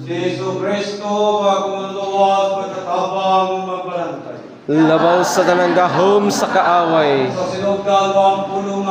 Si Jesu Kristo magumuluwas, magtatabang, magbalantay. Labaw sa tanang gahom sa kaaway. Sa sinugdan mo ang pulong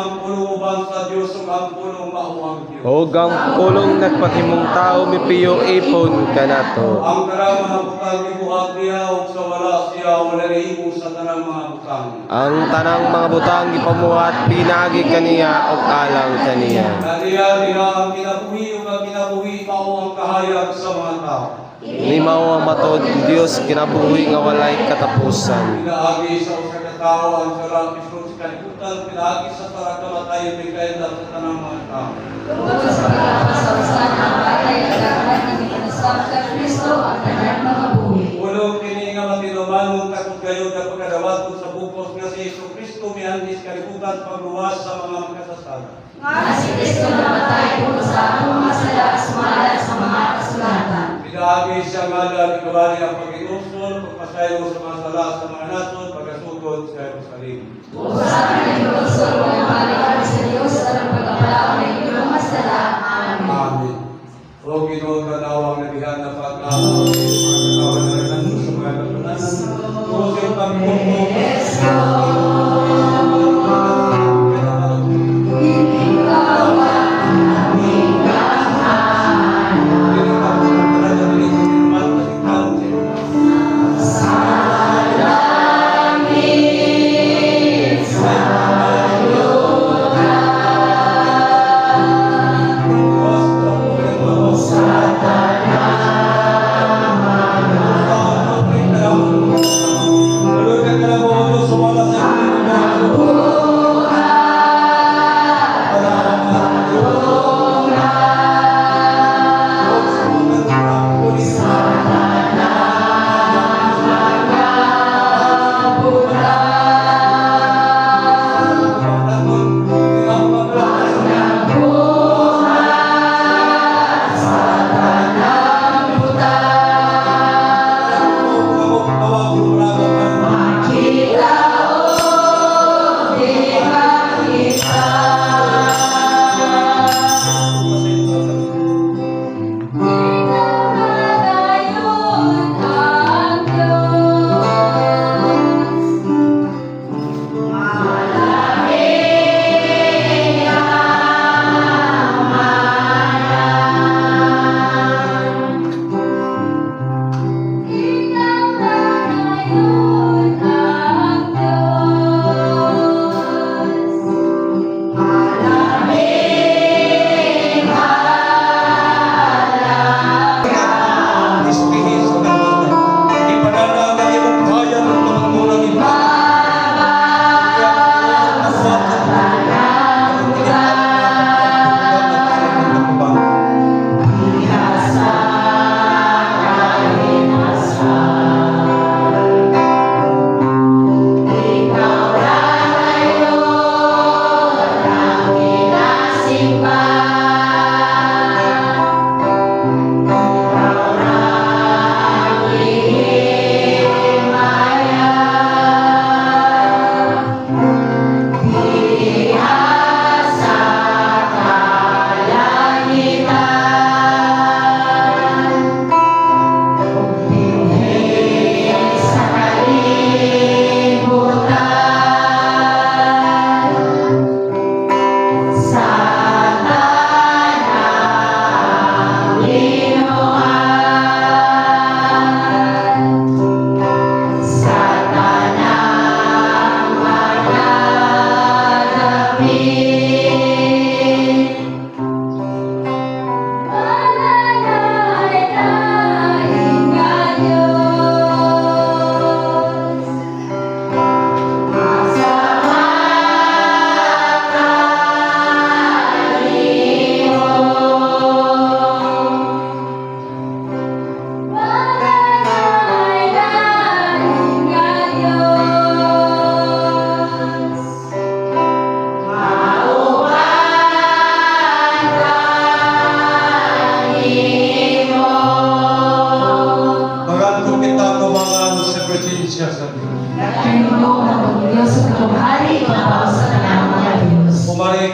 uban sa Dios ug ang pulong mao ang Dios. Ug ang pulong nagpaghimong tao mipiyo ipon kanato. Ang tanang mga butang gibuhat niya ug sa wala siya wala nahimo sa tanang mga butang. Ang tanang mga butang gipamuhat pinaagi kaniya ug alang kaniya. Kaniya niya ang kinabuhi ug ang kinabuhi mao ang kahayag sa mga tao. Ni mao ang matuod Dios, kinabuhi nga walay katapusan. Pinaagi sa usa ka tawo ang sala mismo sa kalibutan, pinaagi sa sala kamatayon mikaila sa tanang mga tao. Tungod sa pagkapasawsan ang patay nagkakat ng ikinasab kay Kristo ang tanang mga buhi. Pulong kini nga matinumanon takot gayud nga pagkadawat sa bukos nga si Jesu Kristo mianhi sa kalibutan pagluwas sa mga makasasala. Nga si Kristo namatay tungod sa atong mga sala sumala sa mga kasulatan. Pinaagi sa ngalan ikabali ang pag-iusol, pagpasaylo sa mga sala sa mga nasod, pagkasugod sa Jerusalem. Ug sa pagkausol mo balik sa Dios aron pagkapalaon ng inyong mga sala. Amen. Amen. O Ginoo, tanawang nabihan na pag-aaway, mga katawan na nagtanong sa mga kasalanan, o sa iyong pagpupo,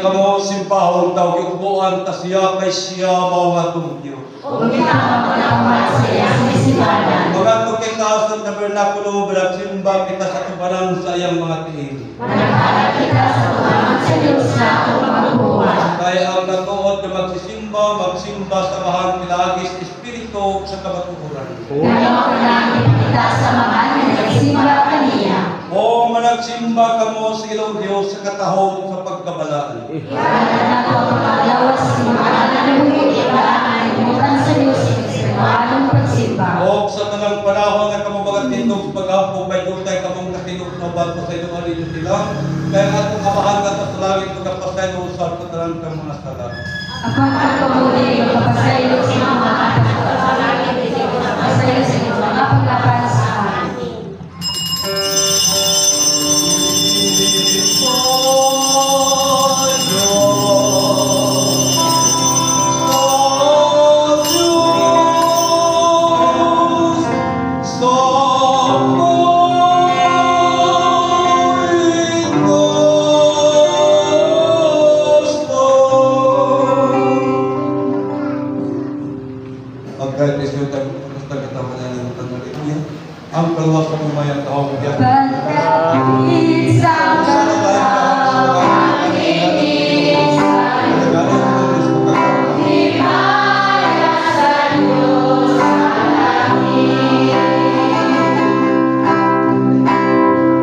Kamo simbahon daw giubuan ta siya kay siya mao nga atong Dios. Ug kita ang iyang mga tiil. Managhalad kita sa tubangan sa Dios na atong pagbuhat. Kay ang natuod na magsisimba, magsimba sa Amahan pinaagi sa Espiritu ug sa kamatuoran. Ngano panalangin kita sa mga nga nagsimba kaniya. O managsimba kamo sa Ginoong Dios sa katahom sa pagkabalaan. Ihalad nato ang mga lawas sa mga kinabuhi, balaan himutan sa Dios sa pagsimba. O sa tanang panahon nga kamo magatindog sa paghampo, may dugtay kamong kasinubnoban, pasayloa ninyo sila. Kay ang atong Amahan nga sa langit magapasaylo usab sa tanan kang mga sala. Apan ang pamuli magpapasaylo sa mga pasaylo sa inyong mga paglapas. Amen. Ang kaluwasan ng mayang taong. Pagkakit sa katawan, himaya sa Diyos sa langit.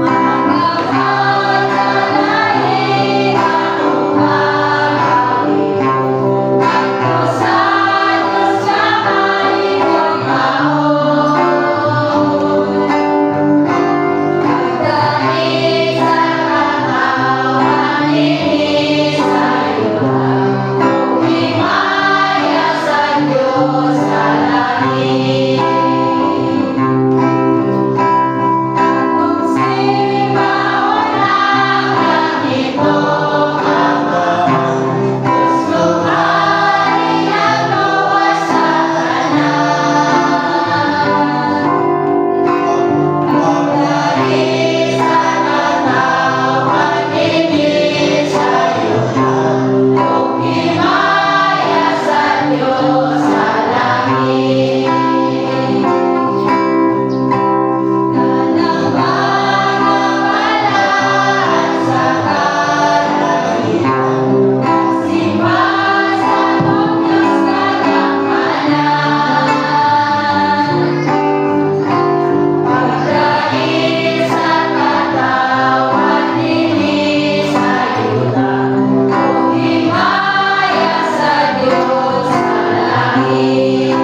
Makapananahi akong pag-awit, ngadto sa Diyos nga mahigugmaon. Pagdaig sa katawhan dinhi sa yuta, ug himaya sa Diyos sa langit. Atong simbahon ang langitong Ama, Diyos Luhari ang luwas sa tanan. Pagdaig sa katawhan dinhi sa yuta, ug himaya sa Diyos sa langit. Tanang mga balaan sa kalangitan, nagsimba sa atong Diyos nga gamhanan. Pagdaig sa katawhan dinhi sa yuta, ug himaya sa Diyos sa langit.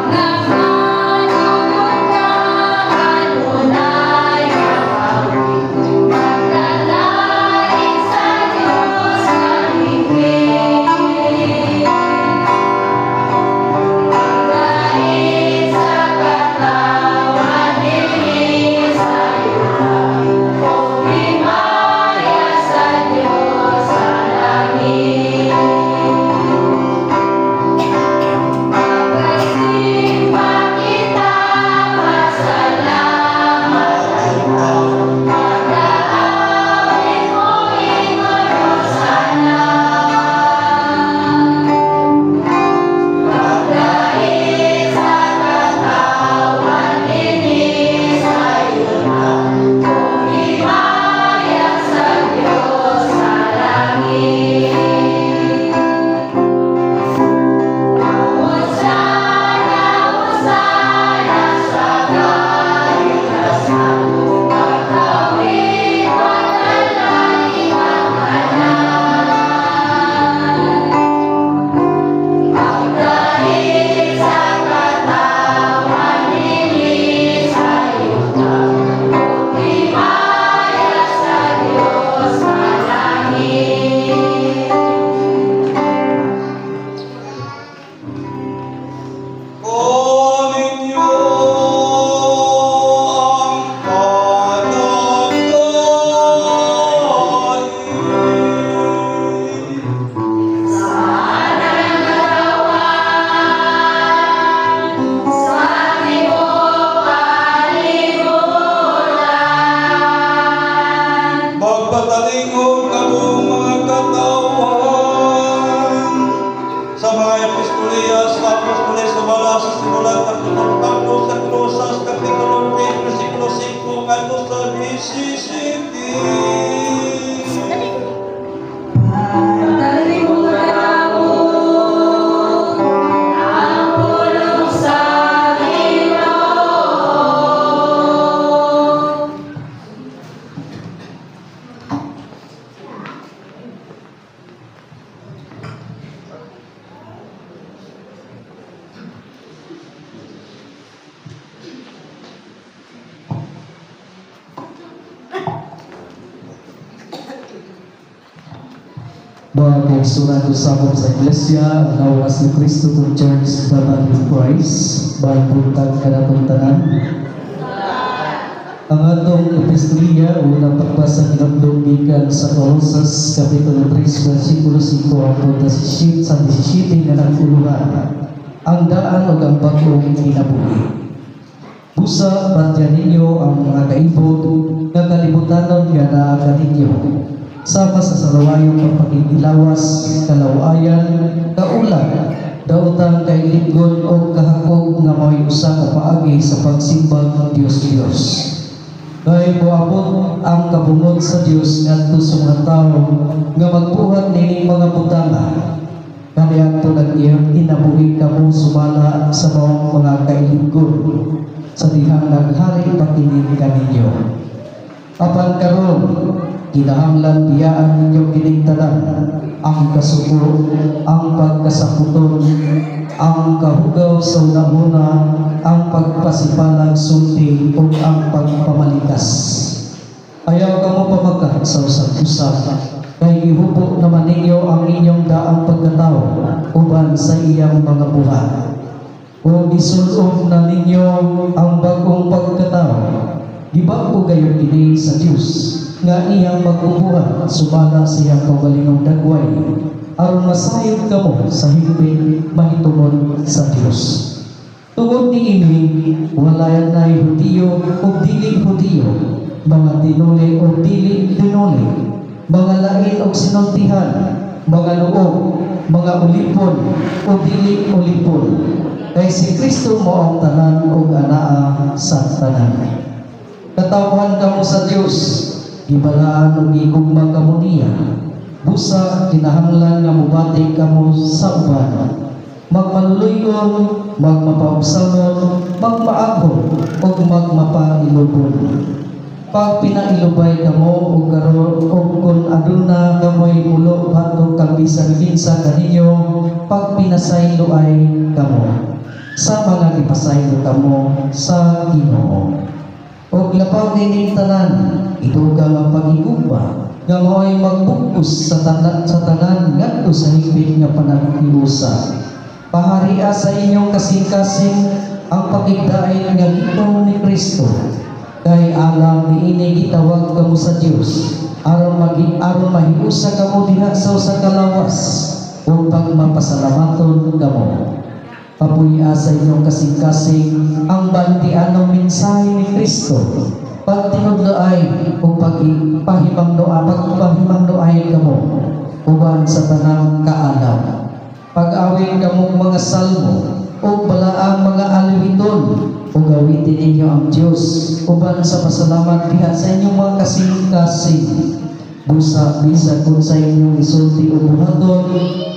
Mga manugod nga adunay kakawit, magdalain sa Diyos nga liwit. Pagdaig sa katawhan dinhi sa yuta, ug himaya sa Diyos sa langit. Magsimba kita, pasalamat kita, Mag-aawit moingon hosana. Pagdaig sa katawhan dinhi sa yuta, ug himaya sa Diyos sa langit. Hosana, hosana sa kaitasan, Pagkawit magdalain ang tanan. Pagdaig sa katawhan dinhi sa yuta, ug himaya sa Diyos sa langit. Kunin niyo ang panagdaig. Sa katawan, sa tibuok kalibutan. Magpatalingog kamong mga katawhan sa mga epistolia sa apostoles sumala sa sinulat ng Pablo sa Colosas, Kapitulo 3, Mga kaigsunan usabon sa Iglesia, ang lawas ni Kristo kung Church, the Body of Christ, maayong buntag kanatong tanan. Ang atong epistolya, unang pagbasa, hinumdum gikan sa Colosas, Kapitulo 3, versikulo 5 hangtod sa 17 nga naguluhan, ang daan ug ang bag-ong kinabuhi. Busa, batya ninyo ang mga kaibot nga kalibutanon nga naa kaninyo, sama sa salawayong pagpakigilawas, kalawayan, kaulag, daotang kailibgon o kahakog nga mao'y usa ka paagi sa pagsimbag Dios-Dios. Kay moabot ang kabungot sa Dios ngadto sa mga tawo nga magbuhat nining mga butanga. Kaniadto nag-iyang kinabuhi kamo sumala sa maong mga kailibgon sa dihang naghari pa kini kaninyo. Apan karon, kinahanglan biyaan ninyo kining tanan: ang kasuko, ang pagkasaputon, ang kahugaw sa hunahuna, ang pagpasipalag sulti ug ang pagpamalikas. Ayaw kamo pamaka sa usag-usa, kay gihubo naman ninyo ang inyong daang pagkatao uban sa iyang mga buhat. O gisul-ob na ninyo ang bag-ong pagkatao, gibag-o gayud kini sa Dios nga iyang pagbubuhat sumala sa iyang kaugalingong dagway, aron masayod kamo sa higpit mahitungod sa Dios. Tungod niini, wala nay Hudiyo ug dili Hudiyo, mga tinuli o dili tinuli, mga lain og sinultihan, mga luog, mga ulipon o dili ulipon, kay si Kristo mao ang tanan ug anaa sa tanan. Katawhan kamo sa Dios, gibalaan ug gigugma kamo niya. Busa kinahanglan nga mobati kamo sa uban. Magmaluluy-on, magmapaubsanon, magmaagho ug magmapailubon. Pag pinailubay kamo og karon og kun aduna kamoy mulo batok kang bisan kinsa kaninyo, pag pinasaylo ay kamo sa mga gipasaylo kamo sa Ginoo. Og labaw nining tanan, idugang ang pag-igugma nga mao'y magbugkos sa tanan ngadto sa higpit nga panaghiusa. Paharia sa inyong kasing-kasing ang pakigdait nga gitom ni Kristo, kay alang niini gitawag kamo sa Dios, aron mahiusa kamo diha sa usa ka lawas ug pagmapasalamaton kamo. Papuy-a sa inyong kasing-kasing ang bantianong mensahe ni Kristo. Pagtinudloay ug pagpahimangnoay kamo uban sa tanang kaalam. Pag-awit kamong mga salmo ug balaang mga aliwiton ug awitin ninyo ang Dios uban sa pasalamat diha sa inyong mga kasing-kasing. Busa, bisan kung sa inyong isulti o buhaton,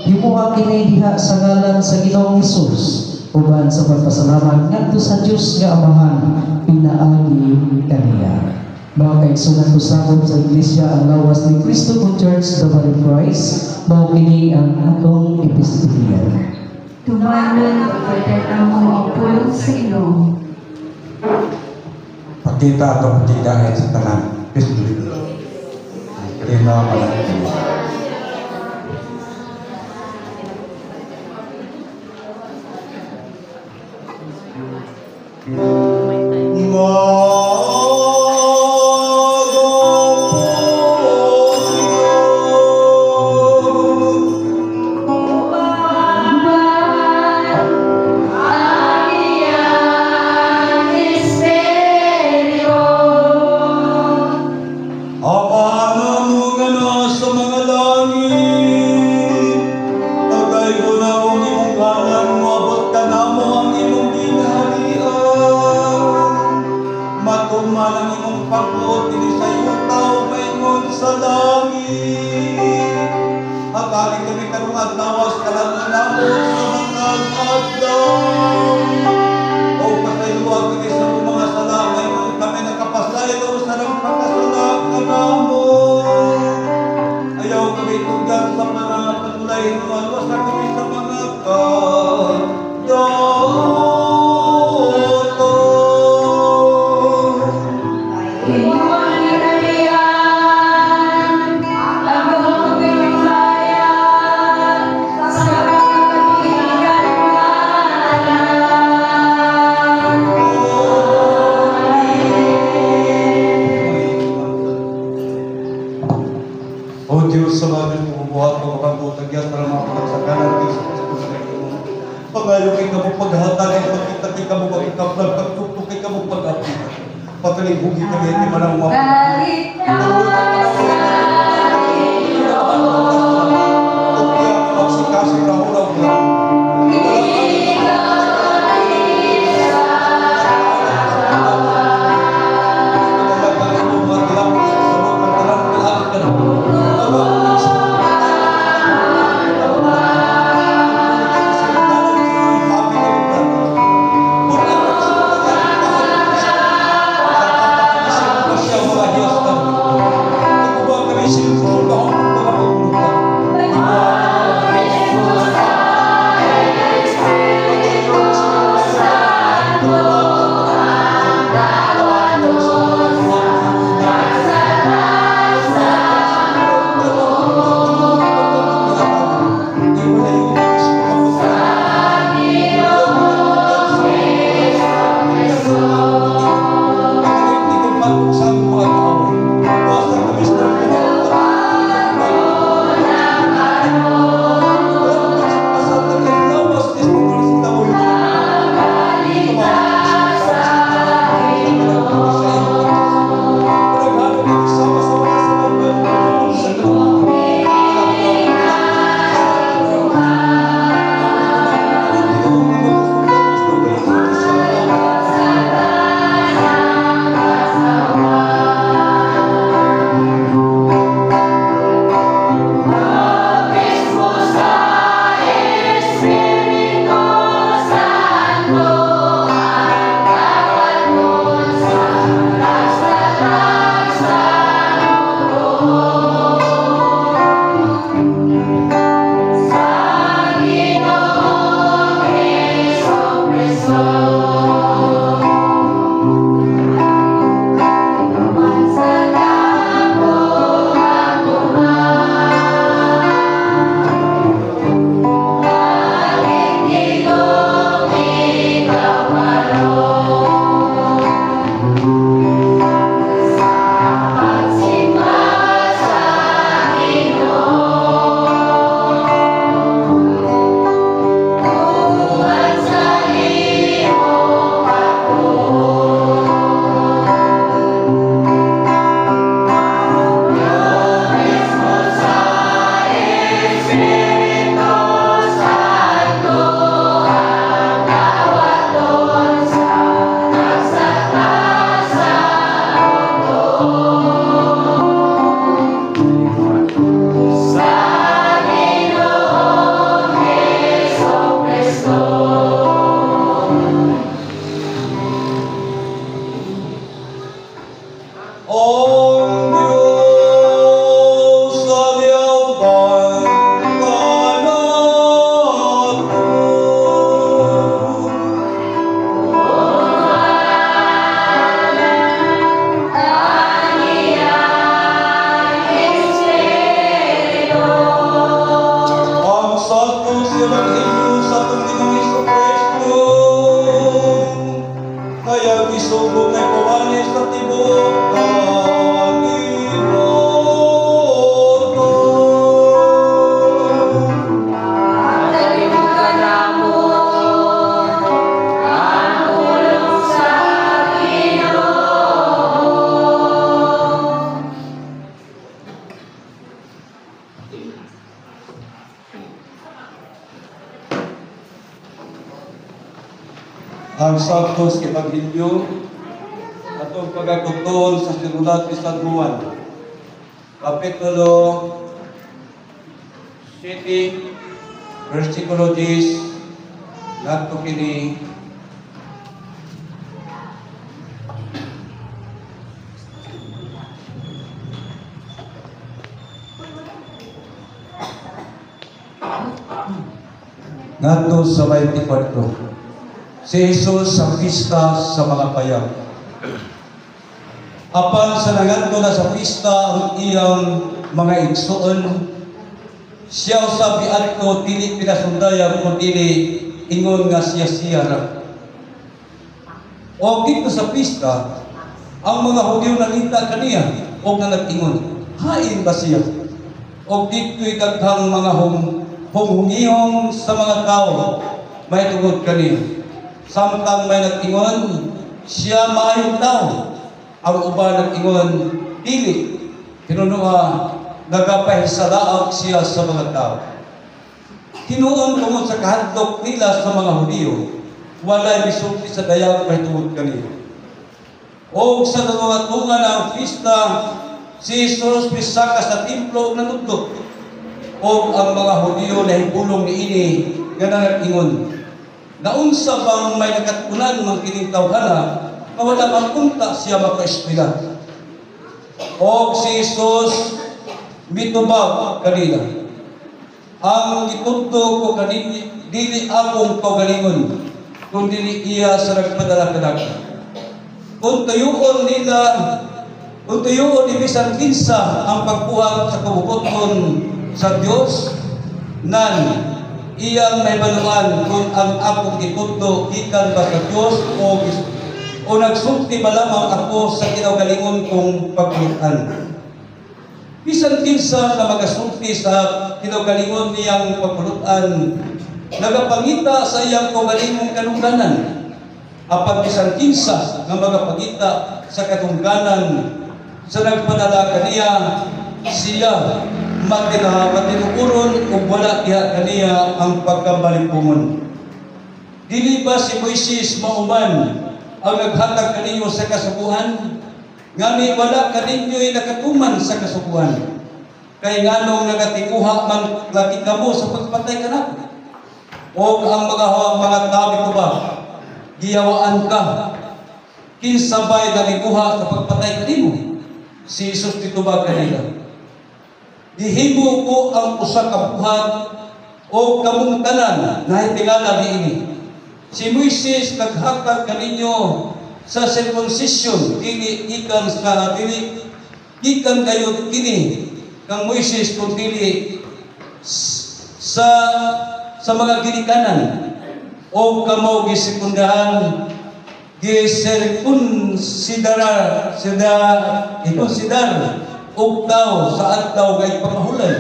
himoa kini diha sa ngalan sa Ginoong Hesus uban sa pagpasalamat ngadto sa Dios nga Amahan pinaagi kaniya. Mga kaigsunan ko sakop sa Iglesia, ang lawas ni Kristo kung Church, the Body of Christ, mao kini ang atong epistolya. Tumanon ug mo ang pulong sa Ginoo. Pakita atong pagkigahit sa tanan. Peace be with you. Kalinaw malaki. Uban ang iyang espiritu. Ama namo nga nasa mga langit, Tagay-gon ang imong ngalan, moabot kanamo ang imong gingharian. Matuman ang imong pagbuot dinhi sa yuta maingon sa langit. Hatagi kami karong adlaw kalan-on namo sa matag adlaw. O pasayloa kami sa among mga sala maingon kami nakapasaylo sa nagpakasala kanamo. Ayaw kami tugyan sa mga panulay, luwasa kami sa mga kadaoton. Imo ang gingharian, ang gahom ug Pangayo kay kamo paghatag ang pagkita kay kamo pagkikaplan, pagtuktok kay kamo pag-apitan. Patalinghugi kami at imanang mga Balik na sa Ang Diyos alyawan kanato. Ang Santos Ebanghelyo sa atong Ginoong Hesukristo, kaya gisugo kay pawani sa tibuok kalibutan. Kalimutan namo ang pulong sa Ginoo. Ang Santos Ebanghelyo atong pagkatuon sa sinulat ni San Juan, Kapitulo 7, versikulo 10, ngadto kini ngadto sa 24. Si Jesus sa pista sa mga payag. Apan sa nangadto na sa pista ang iyang mga igsoon, siya usab miadto dili pinasundaya kun dili ingon nga siya siya ra. O didto sa pista, ang mga Hudyo nangita kaniya og nag-ingon, hain ba siya? Og didto'y daghang mga hunghungihong sa mga tao. mahitungod kaniya. Samtang may nag-ingon, "Siya maayong tao." Ang uban nag-ingon, "Dili. Tinunoa, nagapahisalaag siya sa mga tao." Hinuon tungod sa kahadlok nila sa mga Hudiyo, walay misulti sa dayag mahitungod kaniya. Og sa tunga ng pista, si Jesus misaka sa templo ug nanudlo. Og ang mga Hudiyo nahibulong niini nga nag-ingon, "Naunsa bang may nakat-unan man kining tawhana nga wala man unta siya makaeskwela?" Og si Jesus mitubag kanila, "Ang gitudlo ko kaninyo dili akong kaugalingon, kundi iya sa nagpadala kanako. Kung tuyuon ni bisan kinsa ang pagbuhat sa kabubut-on sa Dios, nan iyang mahibaluan kung ang akong gitudlo gikan ba sa Dios o nagsulti ba lamang ako sa kinaugalingon kong pagpulutan. Bisan kinsa nga magasulti sa kinaugalingon niyang pagpulutan, nagapangita sa iyang kaugalingong kadungganan. Apan bisan kinsa nga magapangita sa kadungganan sa nagpadala kaniya, siya matinuoron ug wala diha kaniya ang pagkabalipungon. Dili ba si Moises mauman ang naghatag kaninyo sa kasuguan? Ngani wala kaninyo'y nakatuman sa kasuguan. Kay nganong nagatinguha man lagi kamo sa pagpatay kanako?" Og ang mga tao ba, "Giyawaan ka. Kinsa bay naniguha sa pagpatay kanimo?" Si Jesus nitubag kanila, "Gihimo ko ang usa ka buhat o kamong tanan nahitingala niini. Si Moises naghatag kaninyo sa circumcision, dili gikan sa dili gikan gayud kini kang Moises kun dili sa mga ginikanan, o kamo gisekundahan giserkunsidara sida ikonsidar og tao sa adlaw nga ipapahulay.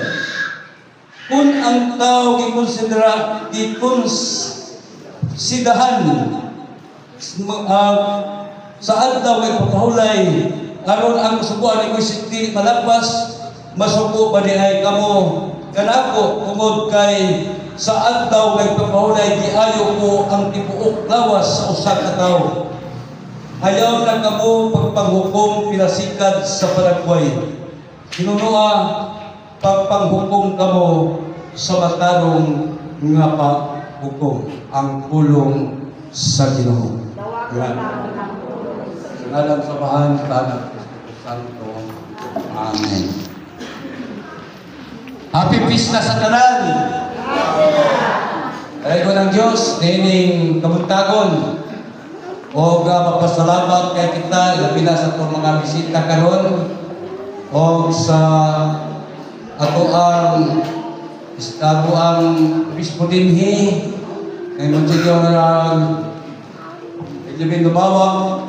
Kung ang tao gikonsidera gikonsidahan sa adlaw nga ipapahulay aron ang kasuguan ni Moises dili malagpas, masuko ba diay kamo kanako tungod kay sa adlaw nga ipapahulay giayo ko ang tibuok lawas sa usa ka tawo? Ayaw na kamo pagpanghukom pinasikad sa panagway. Hinunoa, pagpanghukom kamo sa matarong nga paghukom." Ang pulong sa Ginoo. Sa ngalan sa Amahan, sa Anak, sa Espiritu Santo. Amen. Happy Pista sa tanan! Ay ko ng Diyos, niining kabuntagon. O mapasalamat kay kita, labi na sa atong mga bisita karon o sa ato ang obispo dinhi kay Monsignor Benjamin Lumawag,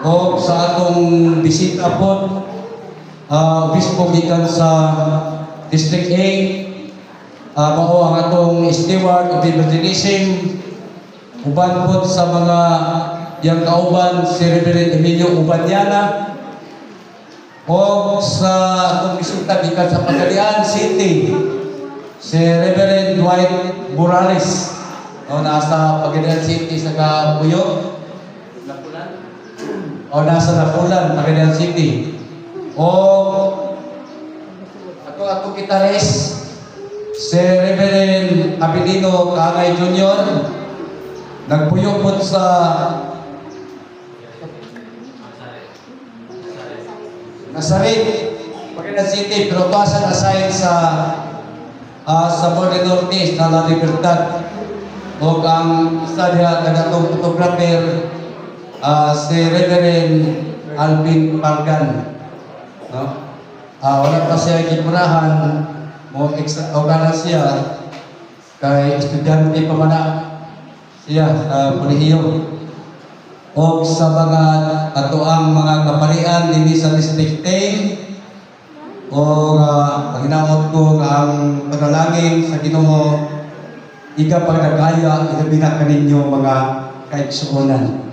o sa atong bisita po, obispo gikan sa District 8, mao ang atong steward of evangelism, uban po sa mga yang kauban si Reverend Emilio Ubanyana, o sa atong bisita gikan sa Pagadian City, si Reverend Dwight Morales, o nasa Pagadian City sa Kapuyo o nasa Napulan, Pagadian City, o ato ato gitaris si Reverend Abilino Kaangay Jr., nagpuyo po sa Nazaret, Pagadian City, pero tuasan aside sa Border Norte sa La Libertad. O ang isa diha kanatong photographer, si Reverend Alvin Pargan. No? Wala pa siya gipurahan mo extra o kana siya kay estudyante pa man na siya sa kolehiyo. O sa mga atoang mga kaparian dinhi sa District 10, o paginaot ko nga ang panalangin sa Ginoo Igapagdagaya ilabi na kaninyo mga kaigsuonan.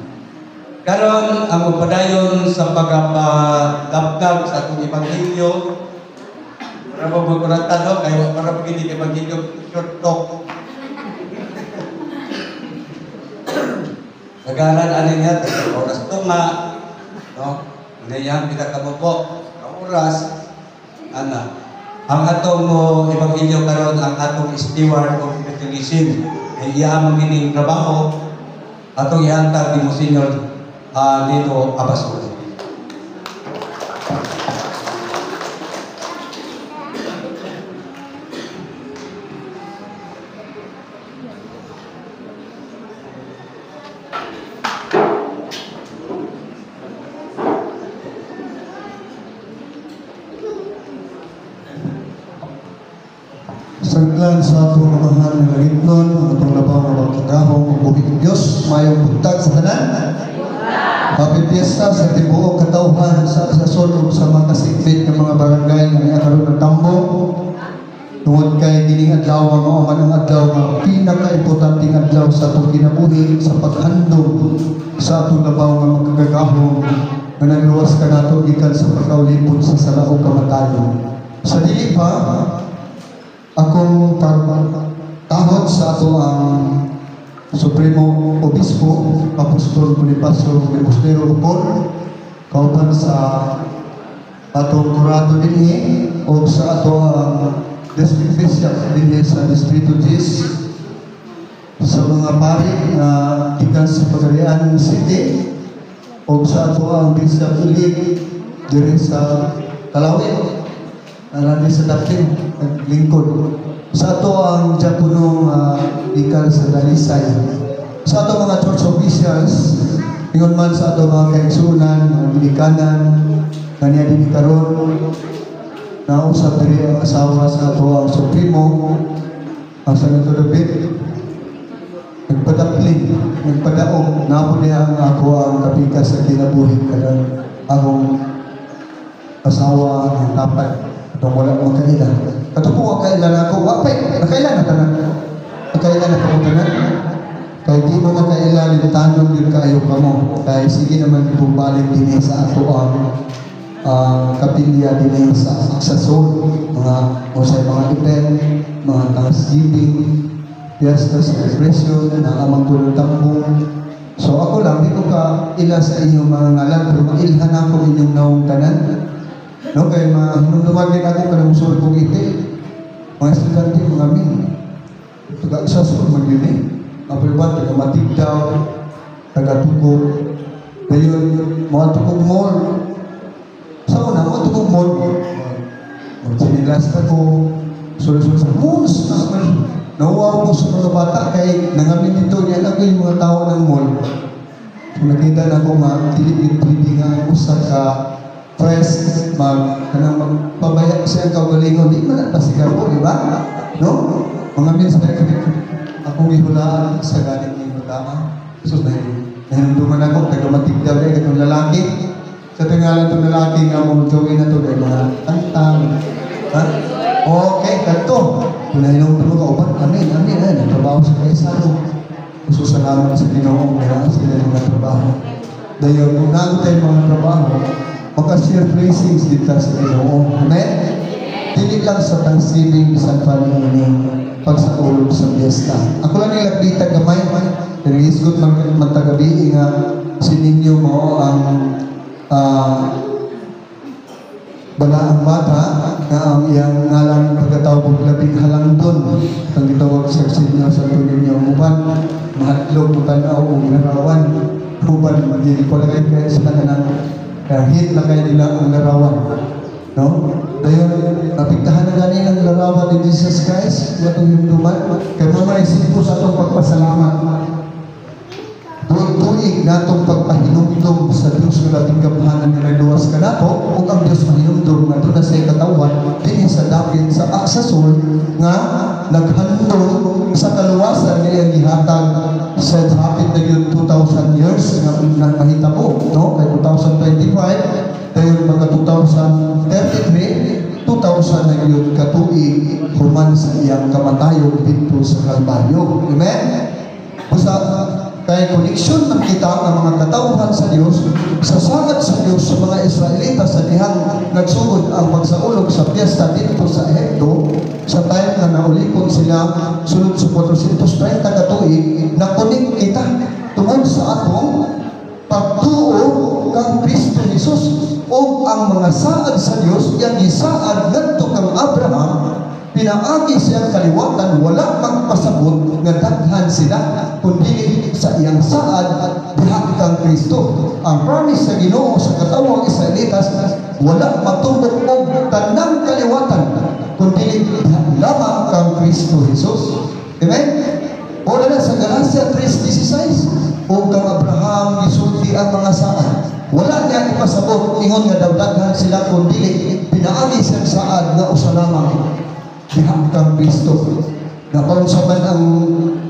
Karon ang magpadayon sa pagapadapdag sa atong ebanghelyo, para mo magkuratan, no? Kaya para pag hindi ebanghelyo, short talk. Nagaran ani niya, tatlong oras tunga, no? Ngayon, pinakamupo, oras, ana. Ang atong mo ebanghelyo karon ang atong steward of evangelism. Kay iya man kining trabaho atong iantag ni Monsignor Lito Abasolo. Saglan sa atong amahan nga langitnon, ang atong labaw nga magkagahom ug buhi ng Dios, maayong buntag sa tanan. Happy Fiesta sa tibuok katawhan sa sulod sa mga kasikbit ng mga barangay nga niya karon nagtambo. Tungod kay kining adlaw nga mao man ang adlaw nga pinakaimportanteng adlaw sa atong kinabuhi sa paghandom sa atong labaw nga magkagahom nga nagluwas kanato gikan sa pagkaulipon sa sala ug kamatayon. Sa dili pa akong pagtahod sa ato ang Supremo Obispo, Apostol Bonifacio Limosnero Upon, kauban sa atong kurato dinhi o sa ato ang District Bishop dinhi sa Distrito Gis, sa mga pari na gikan sa Pagadian City o sa ato ang Bishop Ilig diri sa Kalawit, nalani sa Dapin, naglingkod. Sa ato ang diakonong gikan sa Dalisay. Sa ato mga church officials, ingon man sa ato mga kaigsuonan, mga ginikanan, kaniya dinhi karon, nausap diri ang asawa sa ato ang Supremo, ang Senator David, nagpadapli, nagpadaog, napo niya ang ako ang kapika sa kinabuhi kanang akong asawa ng tapad. Itong wala akong kaila. Kato po ang kaila na ako, wapay, nakaila na tanan. Nakaila na kamo tanan. Kay di mo makaila, lintanon yun kaayo kamo. Kay sige naman ibubalik din sa ato ang kapilya din sa soul, mga o sa mga event, mga Thanksgiving, fiesta, celebration, mga amang tulong tambong. So ako lang, di ko ka ila sa inyong mga ngalan, pero mailhan ako inyong naong tanan. No, kay mahinumduman din ako kanang musul kong iti. Mga estudyante, mga min. Taga sa sul man yun eh. Ang iba, taga Matigdaw, taga Tukog. Dayon, mga Tukog Mall. Sa una, mga Tukog Mall. Sinilas na ko. Sul-sul sa malls. Nauwaw ko sa mga bata kay nangamin dito niya lang yung mga tao ng mall. So, nakita na ko nga, dili nga usa ka fresh, kanang magpabaya siya ang kaugalingon, di man pasigaw ko, di ba? No? Mga minsan, akong gihulaan sa galing ng bata. So, nahinumduman ako, taga-matigdaw na itong lalaki. Sa tingalan itong lalaki nga mong join na ito, dahil mga kanta. Ha? Okay, kanto. Kung nahinumduman ko, uban, amin, amin, ay, nagtrabaho sa kaisano. So, salamat sa Ginoo, meron sila ng mga trabaho. Dahil kung nago tayo mga trabaho, maka-share blessings dito sa Ginoo. Amen? Dili lang sa Thanksgiving, bisan pa niini pagsaulog sa fiesta. Ako lang nilagbitan gamay, pero isgot magtagabi nga si ninyo mo ang balaang bata nga ang iyang ngalan pagkatawag labing halangdon ang gitawag sa sinyo sa ninyo uban mahadlok mo tan-aw og larawan uban magili ko lang kay sila kanang kahit na kayo nila ang larawan, no? Dayon, napiktahan na gani ang larawan ni Jesus Christ, watong hinumduman, kay mga isipo sa atong pagpasalamat. Tuig-tuig natong pagpahinumdum sa Diyos nga labing gamhanan nga nagluwas kanato, ug ang Diyos mahinumdum nga doon na sa katawan, dinhi sa dapit sa Aksasol nga naghandom sa kaluwasan nga iyang gihatag sa hapit na yun 2,000 years nga mahitabo, no? Kay 2025, dayon mga 2033, 2,000 4,000 na yun katuig human sa iyang kamatayon didto sa Kalbaryo. Amen? Basta kay koneksyon man kita ang mga katawhan sa Dios sa saad sa Dios sa mga Israelita sa dihang nagsugod ang pagsaulog sa piyesta didto sa Ehipto sa time nga naulipon sila sulod sa 430 ka tuig. Na-connect kita tungod sa atong pagtuo kang Kristo Jesus o ang mga saad sa Dios yang gisaad ngadto kang Abraham pinaagi siyang kaliwatan. Wala magpasabot nga daghan sila kundi sa iyang saad diha kang Kristo. Ang promise sa Ginoo sa katawang Israelitas, wala matumbok og tanang kaliwatan kundi diha lamang kang Kristo Jesus. Amen. O na sa Galatia 3:16, o kang Abraham gisulti ang mga saad. Wala niya ipasabot ingon nga daw daghan sila kundi pinaagi siyang saad nga usa lamang diha kang Kristo. Napaunsa man ang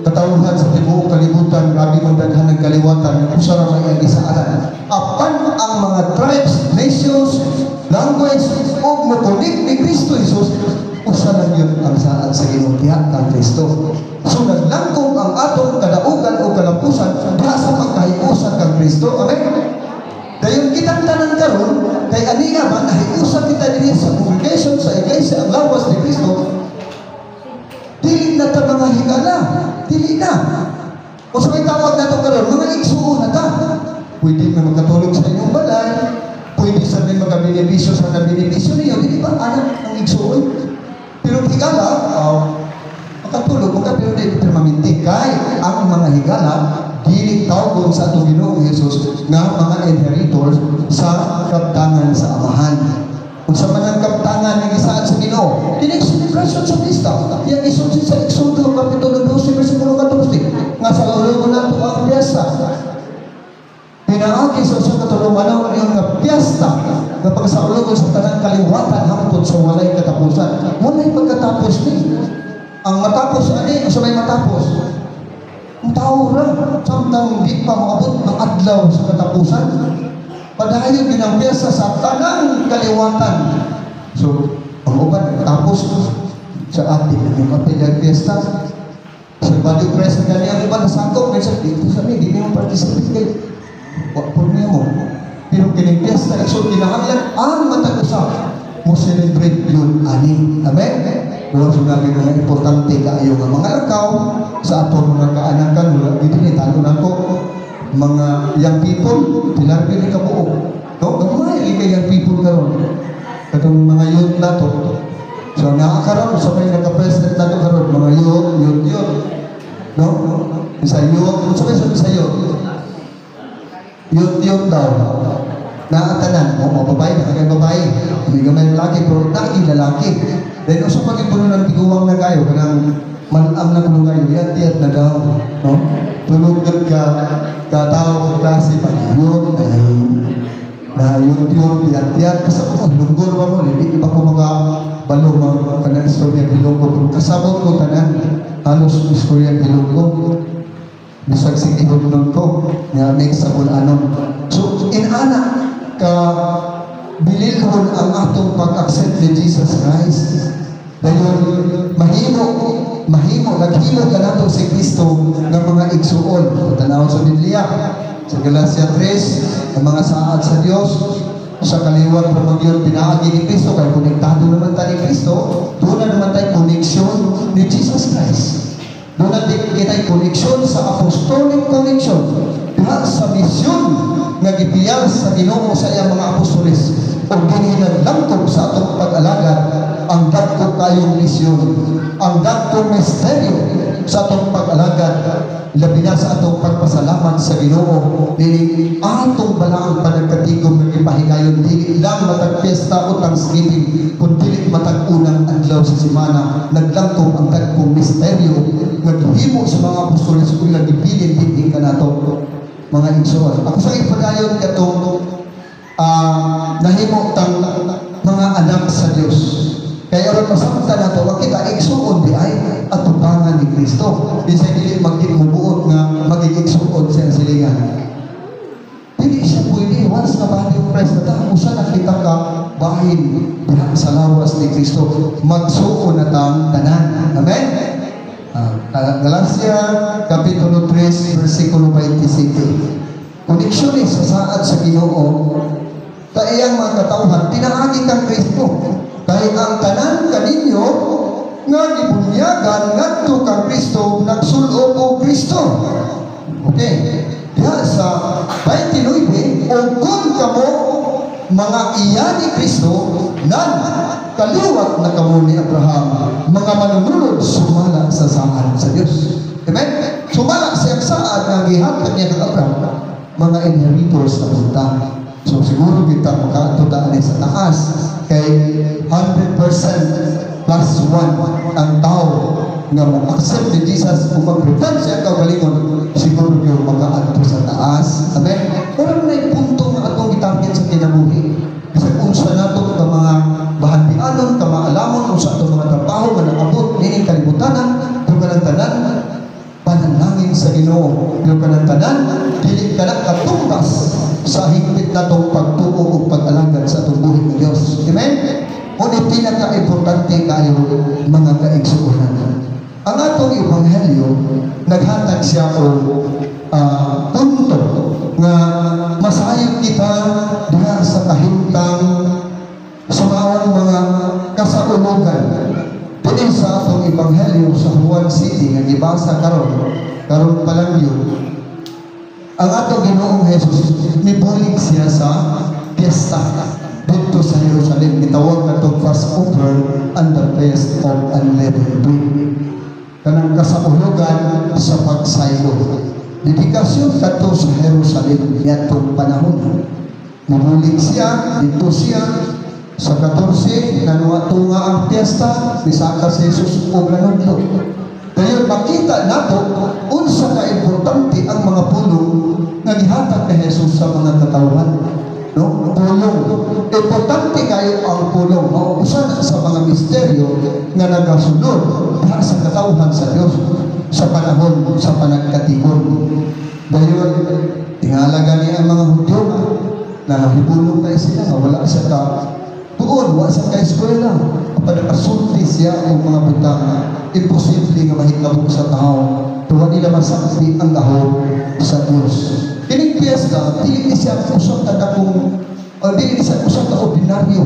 katawhan sa tibuok kalibutan, grabe man daghan ng kaliwatan, usa ra may ang gisaadan. Apan ang mga tribes, nations, language ug mo-connect ni Kristo Jesus, usa lang yun ang saad sa Ginoo diha kang Kristo. So naglangkob ang atong kadaugan o kalapusan diha sa pagkahiusan kang Kristo. Amen. Dayon kitang tanan karon kay ani nga man nahiusan kita dinhi sa congregation, sa iglesia, ang lawas ni Kristo. Dili na ta mga higala, dili na. O sa may tawag nato karon, mga igsuon na ta. Pwede na magkatulog sa inyong balay, pwede sa may magabenepisyo sa nabenepisyo niyo, dili ba anak ang igsuon? Pero higala, makatulog mo ka pero di permanente kay ang mga higala dili tawgon sa atong Ginoong Hesus nga mga inheritors sa kaptangan sa Amahan. Kung sa man ang kaptangan nga gisaad sa Ginoo, kini celebration sa pista. Yang isulti sa Exodo kapitulo 12 versikulo 14 nga sa kaulogon nato ang piyesta. Pinaagi sa usa ka tulumanon yung nga piyesta nga pagsaulugon sa tanang kaliwatan hangtod sa walay katapusan. Walay pagkatapos ni. Ang matapos ani, sa may matapos. Ang tao ra, samtang di pa maabot ng adlaw sa katapusan. Padayon din ang piyesta sa tanang kaliwatan. So, ang uban tapos sa atin yung kapilya piyesta. Sa body of Christ na gani ang iba nasakop, minsan dito sa mi, di mo participate kay wa po niya mo. Pero kining piyesta, so kinahanglan ang matag usa mo celebrate yun ani. Amen? Wala sa namin mga importante kaayo nga mga lakaw sa atong mga kaanakan, wala dito ni talo na ko mga young people, pilar ni kabuok. No, gamay kay young people karon. Katong mga youth na to. So naa karon sa may naka-present na to karon mga youth, youth, youth. No? Sa youth, sa may sa youth. Youth, youth daw. Naatanan, o mga babae, nakakay babae. Hindi gamay lalaki, pero naki lalaki. Then, usa pag puno ng tiguang na kayo, kanang malam na kuno kayo, yat yat na daw. No? Tulog ka ka tao klase pa yun, ay na yun yun, yat yat. Basta ko, lunggol ba mo, hindi pa ko mga balo mga kanang istorya Ilonggo. Pero kasabot ko tanan, halos istorya Ilonggo. Bisag sige nun ko, nga mix sa bulanon. So, inana, ka bililhon ang atong pag-accept ni Jesus Christ. Dayon mahimo mahimo naghimo kanato si Kristo ng mga igsuon. Tanaw sa Biblia sa Galatia 3, ang mga saad sa Dios sa kaliwat pa magyud pinaagi ni Kristo kay konektado naman ta ni Kristo, doon na naman tayo koneksyon ni Jesus Christ. Doon na kita koneksyon sa apostolic connection diha sa misyon nga gipiyal sa Ginoo sa iyang mga apostoles o dinhi naglangkob sa atong pag-alagad ang dagko kayong misyon, ang dagkong misteryo sa atong pag-alagad, labi na sa atong pagpasalamat sa Ginoo dili atong balaang panagkatigom nga gipahigayon dili lang matag piyesta o Thanksgiving kun dili matag unang adlaw sa semana. Naglangkob ang dagkong misteryo nga gihimo sa mga apostoles ug gibilin dinhi kanato mga igsoon. Ako sa ipadayon katong nahimo tang mga anak sa Dios. Kaya aron masabtan nato ang kita igsuon di ay atubangan ni Kristo. Bisan dili magmubuot nga magigigsuon sa silingan. Dili siya pwede. Once na body of Christ na ta, usa na kita ka bahin diha sa lawas ni Kristo. Magsuo na tang tanan. Amen? Galacia, Kapitulo 3, versikulo 27. Koneksyon eh sa saad sa Ginoo. Ta iyang mga katawhan, pinaagi kang Kristo. Kay ang tanan kaninyo nga gibunyagan ngadto kang Kristo, nagsul-ob og Kristo. Okay. Diha sa 29, "O kung kamo mga iya ni Kristo, nan kaliwat na kamo ni Abraham, mga manununod sumala sa saad sa Dios." Amen? Sumala siyang saad nga gihatag niya kang Abraham, mga inheritors na punta. So siguro kita makaadto ta ani sa taas kay 100% plus 1 ang tao nga mo-accept ni Jesus kung mag-repent siya kaugalingon, siguro yung makaadto sa taas. Amen? Pero na punto nga atong gitarget sa kinabuhi. Bisag unsa nato ka mga bahantianon, ka maalamon, unsa atong mga trabaho nga nakabot nining kalibutanan, pero kanang tanan panalangin sa Ginoo. Pero kanang tanan dili ka na katumbas sa higpit natong pagtuo ug pag-alagad sa atong buhi ng Dios. Amen? Ngunit pinaka-importante kayo, mga kaigsuonan. Ang atong ebanghelyo, naghatag siya og punto nga masayod kita diha sa kahimtang sa maong mga kasaulugan. Dinhi sa atong ebanghelyo sa Juan City nga gibasa karon, karon pa lang yun, ang atong Ginoong Jesus mibulig siya sa piyesta dito sa Jerusalem. Gitawag katong Passover and the Feast of Unleavened Bread. Kanang kasaulugan sa pagsaylo. Dedikasyon kadto sa Jerusalem niadtong panahon. Mibulig siya, dito siya sa 14, nanuwa-tunga ang piyesta, misaka si Jesus og nanudlo. Dayon makita nato unsa ka importante ang mga pulong nga gihatag ni Jesus sa mga katawhan. No? Pulong. Importante kayo ang pulong. Mao usa na sa mga misteryo nga nagasunod diha sa katawhan sa Dios sa panahon sa panagkatibon. Dayon tingala gani ang mga Hudyo na hibulong kay sila nga wala siya ka tuon, wala siya ka eskwela. Apan nakasulti siya og mga butang imposible nga mahitabo sa tao. Tuwa nila masakti ang gahom sa Dios. Kining piyesta, dili ni siya usa ka dakong o dili ni siya usa ka ordinaryo.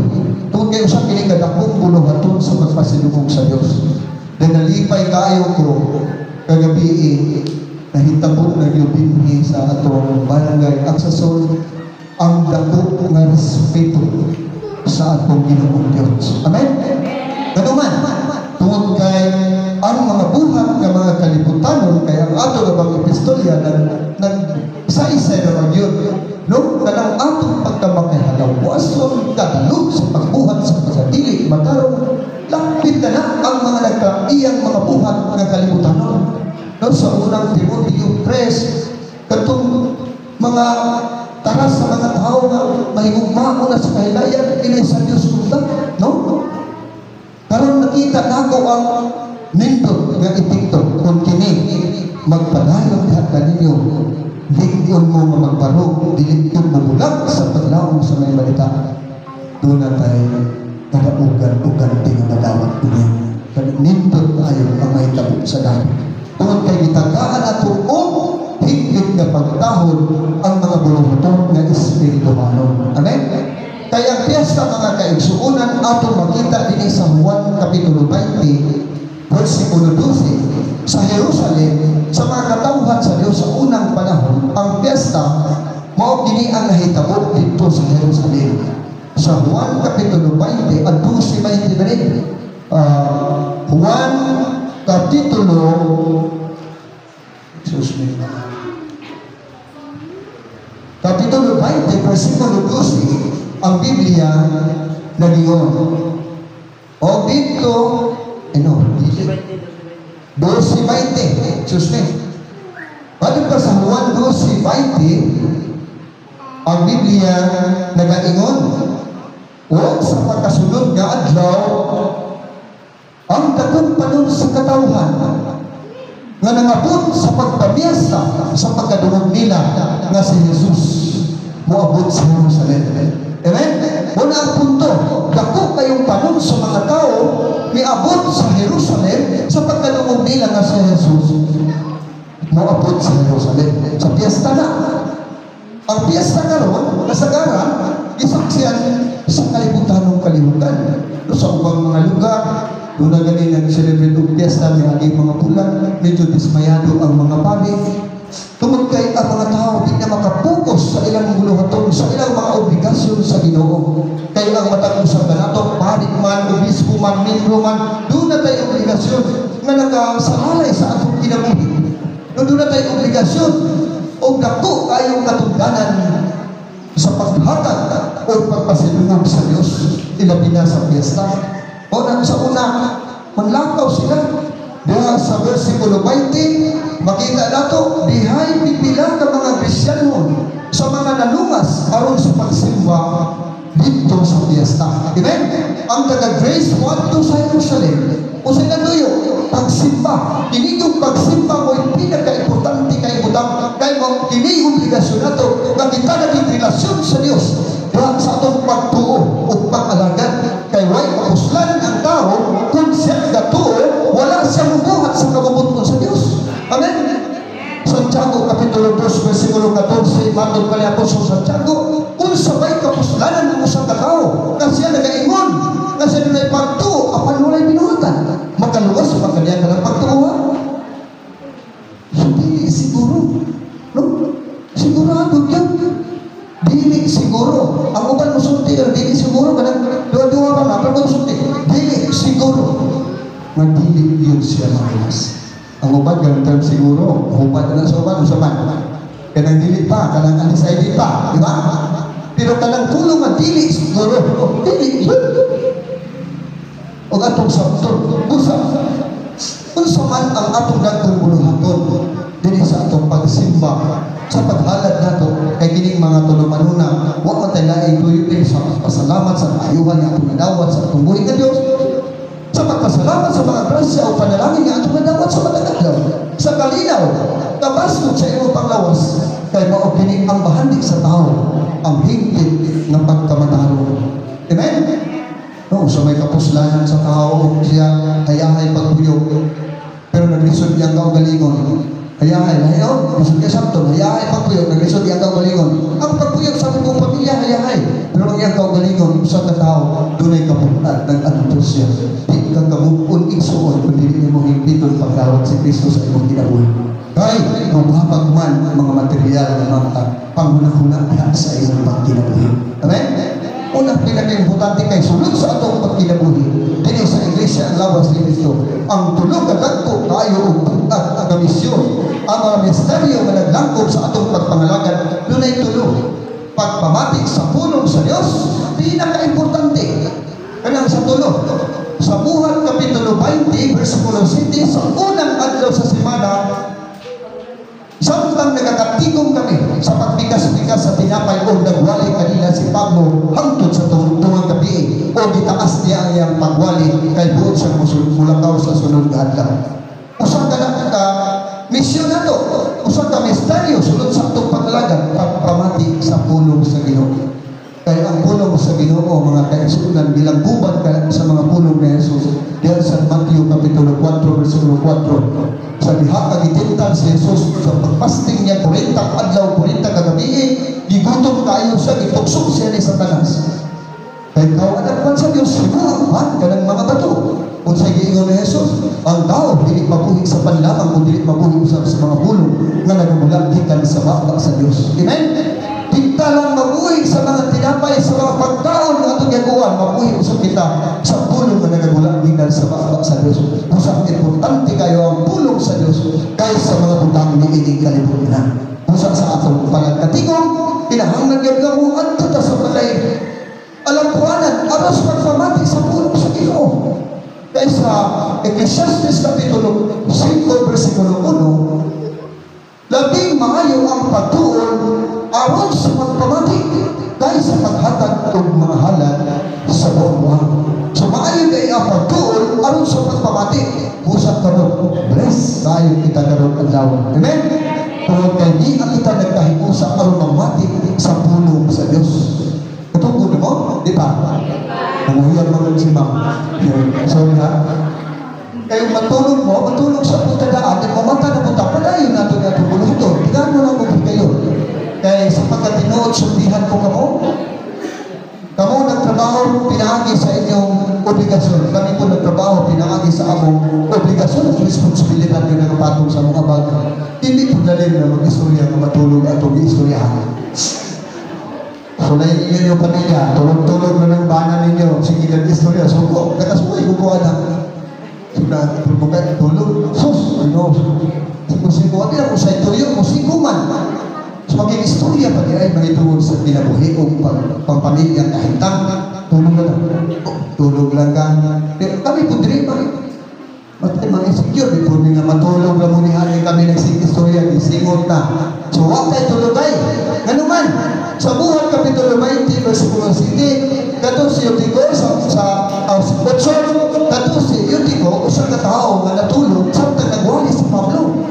Tungod kay usa kini ka dakong buluhaton sa pagpasidungog sa Dios. Then nalipay kaayo ko kagabi, nahitabo na gyud dinhi sa atong barangay Aksasol ang dako nga respeto sa atong Ginoong Dios. Amen? Kanuman, tungod kay ang mga buhat nga mga kalibutanon, kay ang ato na bang epistolya nag nag saysay na yun. No, kanang atong pagkamakahalawason kadalog sa pagbuhat sa pagkadili matarong, lapit na na ang mga nagkaiyang mga buhat nga kalibutanon. No, sa Unang Timoteo 3, katong mga taras sa mga tao nga mahigugmaon na sa kahilayan, inay sa Dios unta, no? Karon nakita nako ang nindot nga epekto kung kini magpadayon diha kaninyo, lig-on mo nga magbarog, dili yun mabulag sa paglaom sa may balita. Doon na tayo kadaugan o ganti nga madawat niya. Nindot tayo ang mahitabo sa dami. Tungod kay gitagaan ato og higpit nga pagtahod ang mga buluhaton nga espirituhanon. Amen? Kaya ang piyesta, mga kaigsuonan, ato makita dinhi sa Juan Kapitulo 20, versikulo 12, sa Jerusalem, sa mga katawhan sa Dios sa unang panahon, ang piyesta mao kini ang nahitabo didto sa Jerusalem. Sa Juan Kapitulo 20, ang 12:20 ba rin? Juan Kapitulo, excuse me, Kapitulo 20, versikulo 12, ang Biblia nagingon. O dito, ano, 12:20, excuse me. Bakit pa sa Juan 12:20, ang Biblia nagaingon, "O sa pagkasunod nga adlaw, ang dakong panon sa katawhan nga nangabot sa pagpamiyesta sa pagkadungog nila nga si Jesus moabot sa Jerusalem. Amen? Muna ang punto, dako kayong panon sa mga tao miabot sa Jerusalem sa pagkalungog nila nga si Jesus moabot sa Jerusalem. Sa piyesta na. Ang piyesta karon kasagaran gisaksiyan sa kalibutan ng kalibutan. No, sa ubang mga lugar, doon na gani nag-celebrate og piyesta may mga bulan, medyo dismayado ang mga pari. Tungod kay ang mga tao di na makapokus sa ilang buluhaton, sa ilang mga obligasyon sa Ginoo. Kay ang matag usa kanato, pari man, obispo man, membro man, doon na tayo obligasyon nga nakasalalay sa atong kinabuhi. No, doon na tayo obligasyon o dako kayong katungdanan sa paghatag o pagpasilungag sa Dios, ilabi na sa piyesta. O na, sa una, manlakaw sila. Diha sa versikulo 20, makita nato, dihay pipila ka mga Kristiyanon sa mga nalungas aron sa pagsimba dito sa piyesta. Amen? Ang taga Grace wadto sa Jerusalem. O sa nanuyo, pagsimba. Kini yung pagsimba mo pinaka-importante kay butang kay mo kini obligasyon nato nga kita naging relasyon sa Dios diha sa atong pagtuo ug pag-alagad kay way mapuslan ang tao kung siya gatuo wala siya mubuhat sa kabubut-on sa Dios. Amen. Santiago Kapitulo 2 versikulo 14, matod pa ni Apostol Santiago, kung sabay kapuslanan ng usa ka tawo nga siya nagaingon nga siya dunay pagtuo apan walay binuhatan, makaluwas pa kaniya kanang pagtuo? So dili siguro, no, sigurado yun, dili siguro. Ang uban mosulti pero dili siguro, kanang duha-duha pa na pero mosulti dili siguro nga dili yun siya makaluwas. Ang uban ganun term siguro, uban na sa uban, usa man kanang dili pa, kanang undecided pa, di ba? Pero kanang pulong nga dili siguro, dili yun. Og atong sabton, busa unsa man ang atong dagkong buluhaton dinhi sa atong pagsimba, sa paghalad nato, kay kining mga tulumanuna wa man tay laing tuyo sa pasalamat sa kaayuhan nga atong nadawat sa atong buhi nga Dios, sa pagpasalamat sa mga grasya o panalangin nga atong nadawat sa matag adlaw, sa kalinaw kabaskog sa imong panglawas, kay mao kini ang bahandi sa tao ang hingpit ng pagkamatarong. Amen? No, sa may kapuslanan sa tao siya hayahay pagpuyok pero naglisod iyang kaugalingon. Hayahay, lahiyo, lisod niya sabton, hayahay pagpuyok, naglisod iyang kaugalingon. Ang pagpuyok sa buong pamilya, hayahay. Pero ang iyang kaugalingon, usa ka tao, dunay kapunan, nag-antos siya. Di ka kamupon igsuon, kung dili nimo hingpiton pagdawat si Kristo sa imong kinabuhi. Kay, mababag man mga material na mga panghuna-huna diha sa iyong pagkinabuhi. Amen? Unang pinaka-importante kay sulod sa atong pagkinabuhi, dinhi sa Iglesia ang lawas ni Kristo, ang tulo ka dagko kaayo og buhat nga misyon, ang mga misteryo nga naglangkob sa atong pagpangalagad, dunay tulo. Pagpamati sa pulong sa Dios, pinaka-importante kanang sa tulo. Sa Buhat Kapitulo 20 versikulo 7, sa unang adlaw sa semana, samtang nagakatigom kami sa pagbikas-bikas sa tinapay o nagwali kanila si Pablo hangtod sa tungang gabi o gitaas niya ang iyang pagwali kay buot siyang mulakaw sa sunod nga adlaw. Usa ka na ka misyon nato, usa ka misteryo sulod sa atong paglalagad, pagpamati sa pulong sa Ginoo. Kay ang pulong sa Ginoo, mga kaigsuonan, bilang guban ka sa mga pulong ni Jesus diyan sa Matthew Kapitulo 4 versikulo 4, sa diha ka gitintal si Jesus sa pagpasting niya 40 adlaw 40 kagabi, gigutom kayo siya, gituksok siya ni Satanas. Kay ikaw anak man sa Dios, himuha man kanang mga bato. Unsay giingon ni Jesus? Ang tao dili mabuhi sa panlamang kun dili mabuhi usab sa mga pulong nga nagamula gikan sa baba sa Dios. Amen? Kita lang mabuhi sa mga tinapay, sa mga pagkaon nga atong giaguan, mabuhi usab kita sa pulong nga nagagula gikan sa baba sa Dios. Usab importante kayo ang pulong sa Dios kaysa mga butang niining kalibutan. Usa sa atong panagkatigom, kinahanglan gyud kamo adto ta sa balay alampuanan aros pagpamati sa pulong sa Ginoo. Kaysa Ecclesiastes Kapitulo 5 versikulo 1, labing maayo ang pagtuon aron sa pagpamati kaysa paghatag og mga halad sa buong. So maayo kay ang pagtuon aron sa pagpamati. Busa karon bless tayo kita karon adlaw. Amen. Tungod kay di ang kita nagkahiusa aron mamati sa pulong Ma'am. Sorry ha. Kayo matulog mo, matulog sa punta daan, at mamata na punta, padayon nato nga itong buluhaton. Tigaan mo lang kung kayo. Kaya sa pagkatinuod, sultihan ko kamo. Kamo nagtrabaho, pinaagi sa inyong obligasyon. Kami po nagtrabaho, pinaagi sa among obligasyon at responsibilidad nga nakapatong sa mga bagay. Hindi po dalhin na mag-istorya nga matulog at istoryahan. So, na inyo yung pamilya, tulog-tulog na ng bana ninyo, sige nag-istorya, suko, nakasuway ko ko anak. So, na, tulog, sus, ano, sigo-sigo, ano ako sa ituyo, musigo man. So, maging istorya pa di ay mahitungod sa kinabuhi o pagpamilyang kahintang, tulog na lang. Oh, tulog lang ka. Pero kami po diri, matay mga insecure, di po nga matulog lang muna ni kami nagsig-istorya, gisingot na. So, wag tayo tulog ay. Nganuman, sa Buhat Kapitulo 20, versikulo 7, kato si Eutico sa 8, kato si Eutico, usa ka tawo nga natulog samtang nagwali si Pablo.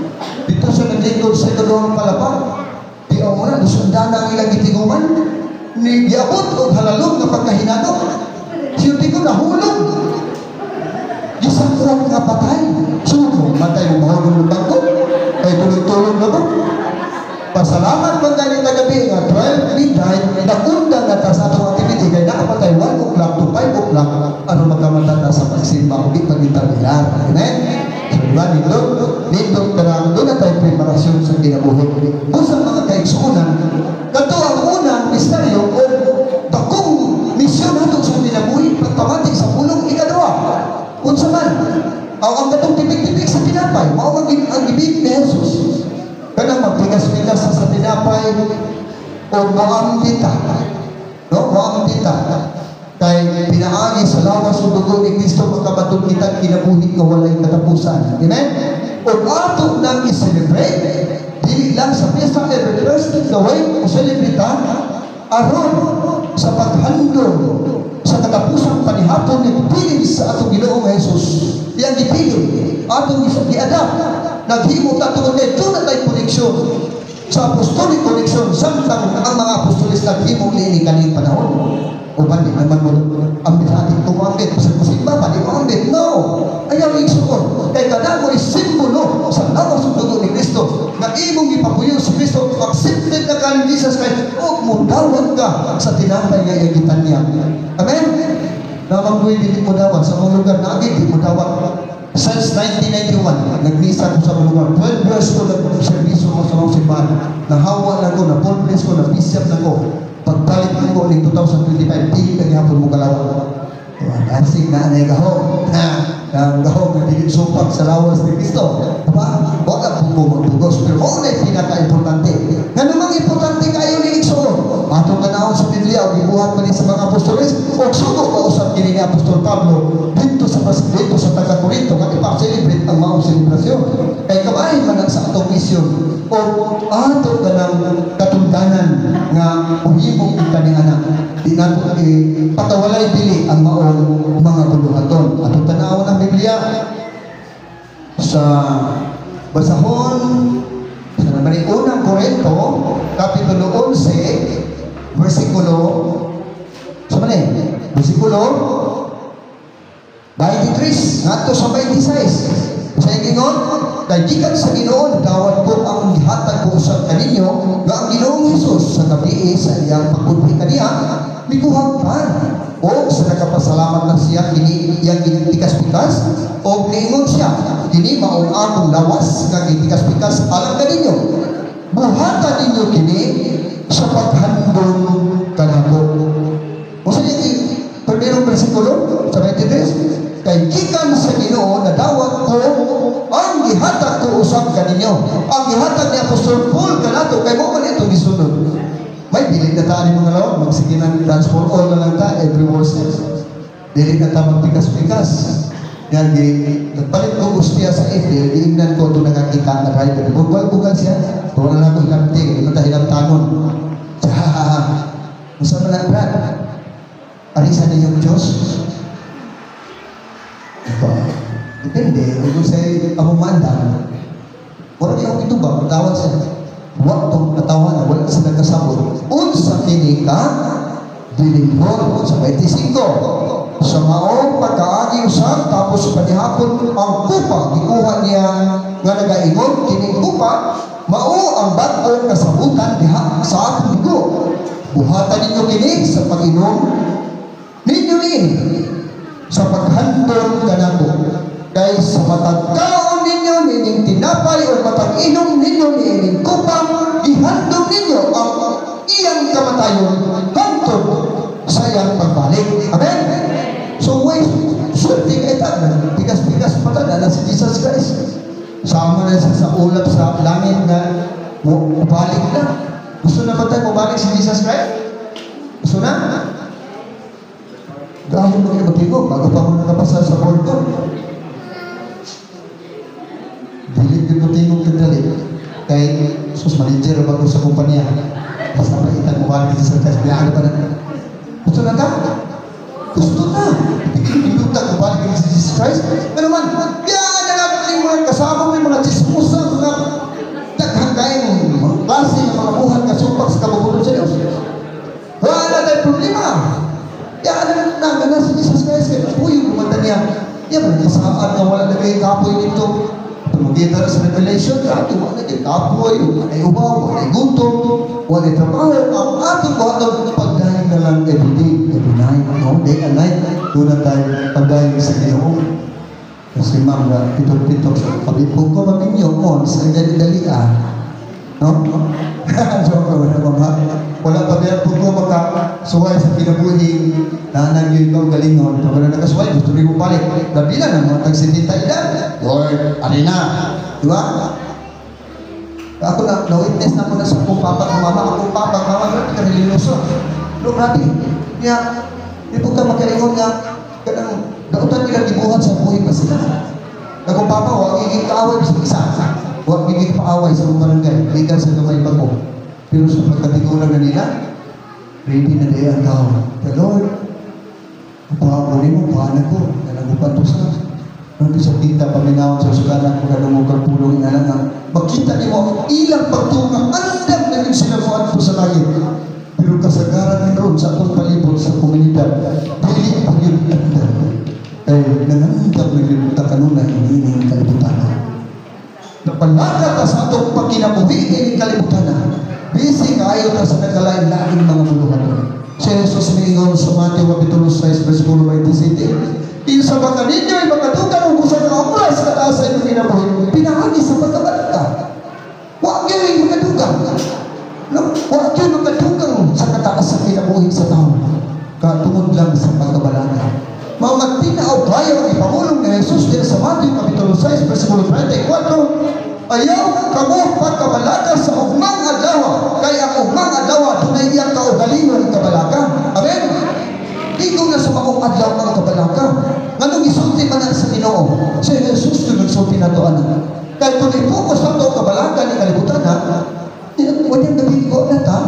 Dito siya naglingkod sa ikaduhang palapag. Di ako na, nasundan ang ilang gitiguman. Ni giabot og halalong nga pagkahinanok. Si Eutico nahulog. Gisakwat nga patay. Suko, matay mo mahulog ng bangko. Kay tulog-tulog na ba? Pasalamat man gani kagabi nga 12 midnight, nakunda nga ta sa atong activity kay nakapatay 1 o'clock to 5 o'clock aron makamata ta sa pagsimba o di pag-interbilar. Amen? So, di ba, nindot? Nindot karang doon na tayo preparasyon sa kinabuhi. Busa mga kaigsuonan, kato ang unang misteryo o dakong misyon nato sa kinabuhi pagpamati sa pulong. Ikaduha, unsa man ang katong tipik-tipik sa tinapay, mao ang ibig ni Jesus. Kanang magpikas-pikas sa tinapay o moambita. No, moambita. Kay pinaagi sa lawas ug dugo ni Kristo makabaton kita kinabuhi nga walay katapusan. Amen? Ug ato nang i-celebrate dili lang sa piyesta, every first of the way mo celebrate ta aron sa paghandom sa katapusang panihapon ni piling sa atong Ginoong Jesus. Iyang gipiling, atong gi-adapt. Naghimo ta tungod kay doon na tayo koneksyon sa apostolic connection samtang ang mga apostolis naghimo niini kaning panahon. Uban di naman mo ambit sa ating tumambit sa kusimba pa di mo ambit, no, ayaw igsuon kay kada mo is simbolo sa lawas ug dugo ni Kristo nga imong gipapuyo si Kristo. Accepted na ka ni Jesus Christ ug mo dawat ka sa tinapay nga iyang gitanyag. Amen. Namang buhay dili mo dawat sa mga lugar na di mo dawat. Since 1991, nagmisa ko sa mga lugar. 12 years ko nag-servisyo ko sa mga simbahan. Nahawa na ko, na full ko, na bishop na ko. Pagbalik ko ni 2025, dili ka gihapon mo kalawat. Asig na anay gahom. Ha, ang gahom na dili supak sa lawas ni Kristo. Diba? Wala po mo magtugos. Pero mao na yung pinaka-importante. Nga namang importante kayo ni igsoon. Atong tanawon sa Biblia, o gibuhat pa ni sa mga apostoles, o sugo pa usab kini ni Apostol Pablo dito sa taga Corinto nga ipa-celebrate ang maong selebrasyon. Kay kabahin man ang sa atong misyon o ato kanang katungdanan nga uhimong kita ni anak. Di nato patawalay dili ang maong mga buluhaton. Atong tanawon ang Biblia sa basahon sa naman ni Unang Korinto, Kapitulo 11, versikulo sa man versikulo 23 ngadto sa 26. Sa ingon, kay gikan sa Ginoo dawat ko ang gihatag ko usab kaninyo nga ang Ginoong Hesus sa gabii sa iyang pagpudhi kaniya mikuhag pan o sa nakapasalamat na siya kini iyang gitikas-pikas o niingon siya, "Kini mao ang akong lawas nga gitikas-pikas alang kaninyo, buhatan ninyo kini sa paghandom kanako." Unsa niya primerong bersikulo sa 23? Kay gikan sa Ginoo nadawat ko ang gihatag ko usab kaninyo. Ang gihatag ni Apostol Paul kanato kay mo man ito gisunod. May dili na ta ni mga lawag, magsige ng dance for all na lang ta every worship. Dili na ta magpikas-pikas. Yan, di, nagpalit ko gustiya sa April, giingnan ko ito nakakita nga driver. Bugal-bugal siya. Wala na ako hilamti, hindi man ta hilamtanon. Ha, ha, ha. Unsa man na, Brad? Arisa ninyong Diyos? Ito, depende. Kung sa ako maandam, wala niya akong itubang, tawad siya. Wa tong katawan na wala sa nagkasabot. Unsa kini ka dilinghon sa 25. Sa maong pagkaagi usab, tapos panihapon, ang kupa gikuha niya nga nagaingon, kining kupa mao ang bag-ong kasabutan diha sa akong dugo. Buhatan ninyo kini sa pag-inom ninyo niini sa paghandom kanako. Kay sa matag kaon ninyo niining tinapay o matag inom ninyo niining kupa, gihandom ninyo ang iyang kamatayon hangtod sa iyang pagbalik. Amen? So wait, swerte kay ta, pikas-pikas pa ta na si Jesus Christ. Sama na siya sa ulap sa langit nga mubalik na. Gusto na ba tayo mubalik si Jesus Christ? Gusto na? Dahil mo kayo matigo, bago pa ako nakapasa sa board ko. Dili ko tingog kadali. Kay sus, manager ba ko sa kumpanya. Basta pa itang mubalik si Jesus Christ. Biyahan pa na. Gusto na ta? Gusto na. Pinuta ko balik si Jesus Christ. Ano man, biyahan na natin yung mga kasama mo, yung mga chismosa, mga daghang kayong mga klase ng mga buhat nga supak sa kabubulon sa Diyos. Wala tayong problema. Biyahan na na na si Jesus Christ. Kaya puyo kumanta niya. Yan, saan nga wala na kayo kapoy nito. Tumugita na sa Revelation, grabe, wala na kayo kapoy, wala na ubaw, wala na gutom, wala na trabaho. Ang atong buhaton, pagdayon na lang every day, every night, no? Day and night, doon na tayo pagdayon sa Ginoo. Kasi ma'am, na pitok-pitok sa kabipog ko, maminyo ko, sa dali-dali ah. No? Joke, wala pa nga. Wala pa biya po ko makasuway sa kinabuhi, naanan yun ikaw galingon. Pag wala nakasuway, gusto rin mo balik. Labi na ng mga tag-70 edad. Lord, ano na? Di ba? Ako na, na-witness na ako na sa akong papa at mama. Akong papa at mama, grabe ka religyoso. No, grabe. Kaya, di po ka makaingon nga, kanang dautan nila gibuhat sa buhi pa sila. Akong papa, wag giging kaaway sa isa. Wag giging paaway sa mga barangay. Gikan sa gamay pa ko. Pero sa pagkatigulang na nila, ready na day ang tao. The Lord, upahan mo nimo, upahan ako. Nalagupan to sa. Nung sa kita, paminawon sa sugalan ko kanong kang pulong ina lang. Makita nimo ang ilang pagtunga, andam na yun sila mo sa langit. Pero kasagaran ron sa atong palibot sa komunidad, dili pa yun andam. Ay, nangandam na yun ta kanunay ini kalibutan. Napalaka ta sa atong pagkinabuhi ini kalibutan. Busy kaayo ta sa nagkalain-laing mga buluhan. Si Jesus miingon sa Mateo Kapitulo 6, versikulo 27, "Kinsa ba kaninyo ay makadugang og usa ka oras kataas sa inyong kinabuhi, pinaagi sa pagkabalaka?" Wa gyud makadugang. No, wa gyud makadugang sa kataas sa kinabuhi sa tao. Katungod lang sa pagkabalaka. Mao nga tinaaw kayo ang ipamulong ni Jesus diya sa Mateo Kapitulo 6, versikulo 34, "Ayaw kamo pagkabalaka sa ugmang adlaw, kay ang ugmang adlaw dunay iyang kaugalingon kabalaka." Amen. Igo na sa maong adlaw ang kabalaka. Nganong gisulti man na sa Ginoo? Si Jesus yung nagsulti nato ana. Kay kung i-focus nato ang kabalaka ni kalibutan ha, wala gabi ko na ta.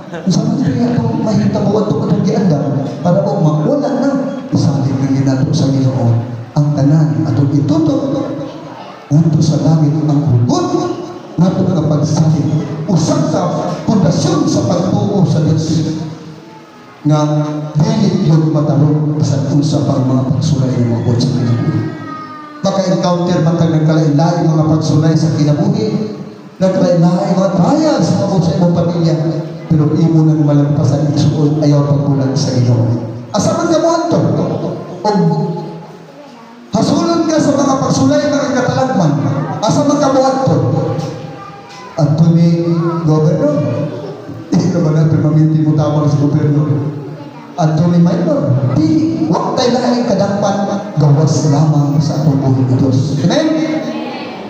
Unsa man kaya itong mahitabo atong atong giandam para ugma wala na isalig na ginato sa Ginoo ang tanan atong itutok ngadto sa langit ang hugot ngadto nga pagsalig, usa ka pundasyon sa pagtuo sa Dios nga dili gyud matarong sa unsa pang mga pagsulay nga moabot sa kinabuhi. Maka-encounter man kag nagkalain-laing mga pagsulay sa kinabuhi, nagkalain-laing mga trials moabot sa imong pamilya, pero imo nang malampasan, igsuon, ayaw pagbulag sa Ginoo. Asa man ka moadto? Og hasulon ka sa mga pagsulay, mga katalagman, asa man ka moadto? Adto ni governor. Di naman natin maminti mo tabang sa gobyerno. Adto ni minor. Di, wa tay laing kadakpan, gawas lamang sa atong buhi ni Dios. Amen?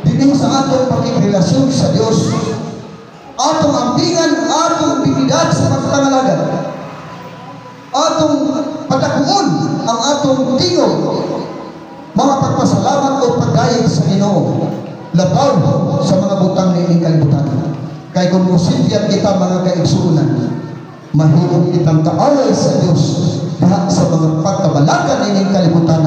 Dinhi sa atong pakigrelasyon sa Dios, atong ampingan, atong dignidad sa pagpangalagan, atong padakuon ang atong tingog, mga pagpasalamat o pagdayeg sa Ginoo, labaw sa mga butang niining kalibutan. Kay kung mosintiyan kita mga kaigsuonan, mahimong kitang kaaway sa Dios diha sa mga pagkabalakan niining kalibutan.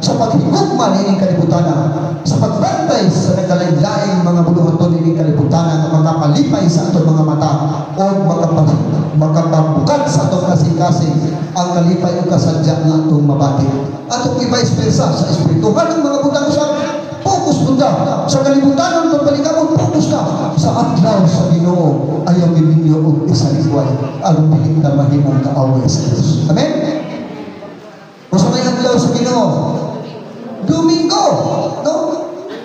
Sa paghigugma niining kalibutana, sa pagbantay sa nagkalain-laing mga buluhaton niining kalibutana nga makapalipay sa atong mga mata o makapabukat sa atong kasing-kasing ang kalipay o kasadya nga atong mabati. Atong i-vice versa sa espirituhan ng mga butang usab, focus mo ta sa kalibutan ng pagpalikamot, focus ta sa adlaw sa Ginoo. Ayaw gininyo og isalikway aron dili ta mahimong kaaway sa Dios. Amen. Unsa may adlaw sa Ginoo? Domingo, no?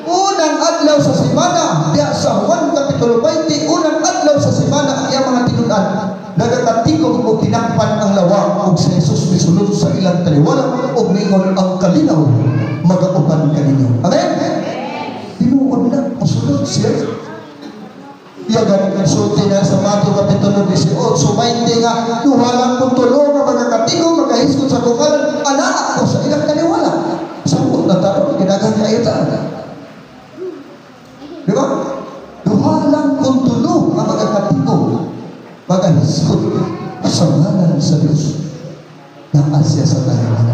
Unang adlaw sa semana, diya sa Juan Kapitulo 20, unang adlaw sa semana, ang iyang mga tinud-an nagakatigom o tinakpan ang lawa ug si Jesus misulod sa ilang taliwala ug miingon, "Ang kalinaw magauban kaninyo." Amen. Tinuod na musulod siya. Iya gani sulti na sa Mateo Kapitulo 18, 20 nga duha lang kung tulo nga magakatigom, magahisgot sa akong ngalan, anaa ko sa ilang taliwala. Samot na tao, ginagang kayo ta. Di ba? Duha lang kung tulo nga magakatigom, magahisgot sa ngalan sa Diyos, naa siya sa taliwala.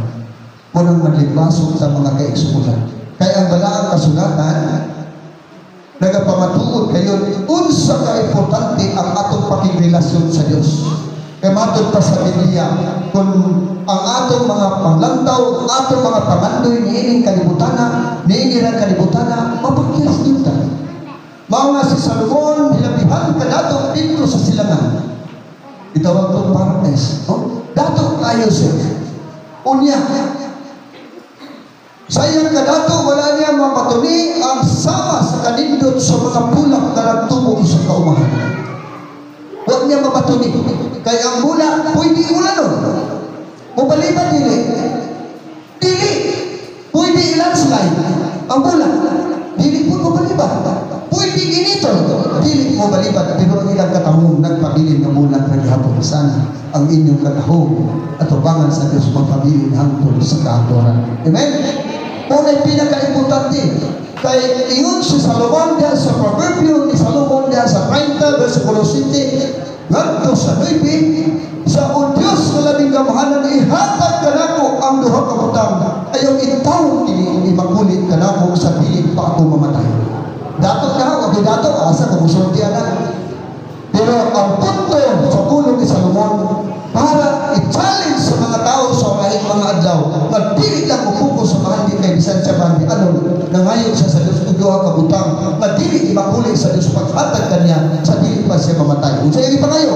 Munang manlibasok sa mga kaigsuonan. Kaya ang balaang kasulatan, nagapamatuod kayo unsa ka importante ang atong pakigrelasyon sa Dios. Kay matod pa sa Biblia, kung ang atong mga panglantaw, atong mga pangandoy niining kalibutana, niini rang kalibutana, mapakyas gyud ta. Mao nga si Salomon, hilabihan kadato didto sa silangan. Itawag to paradise. No? Dato kayo siya. Unya, sa iyang kadato, wala niya mapatuni ang sama sa kanindot sa mga bulak na nagtubo sa kaumahan. Wala niya mapatuni. Kaya ang bulak, pwede ulanon. Mubaliban dili. Dili. Pwede i-landslide. Ang bulak. Dili po mobaliban. Pwede initon. Dili mo baliban. Pero ang ilang katahong nagpabilin ng bulak na gihapon. Sana ang inyong katahong at tubangan sa Diyos magpabilin hangtod sa kahangturan. Amen? Unay pinaka-importante, kay ingon si Salomon diha sa Proverbio ni Salomon diha sa 30 versikulo 7 ngadto sa 9, sa o Diyos nga labing gamhanan, ihatag kanako ang duha ka butang, ayaw intawon kini imakulit kanako sa dili pa ako mamatay. Dato ka o di dato, asa ka musulti ana. Pero ang punto sa pulong ni Salomon para i-challenge sa mga tao sa kahit mga adlaw nga dili lang mo-focus sa bahandi, kay bisan siya bahandi ano, nangayon siya sa Diyos og duha ka butang nga dili imakuli sa Diyos paghatag kaniya sa dili pa siya mamatay. Unsa iyang ipangayo?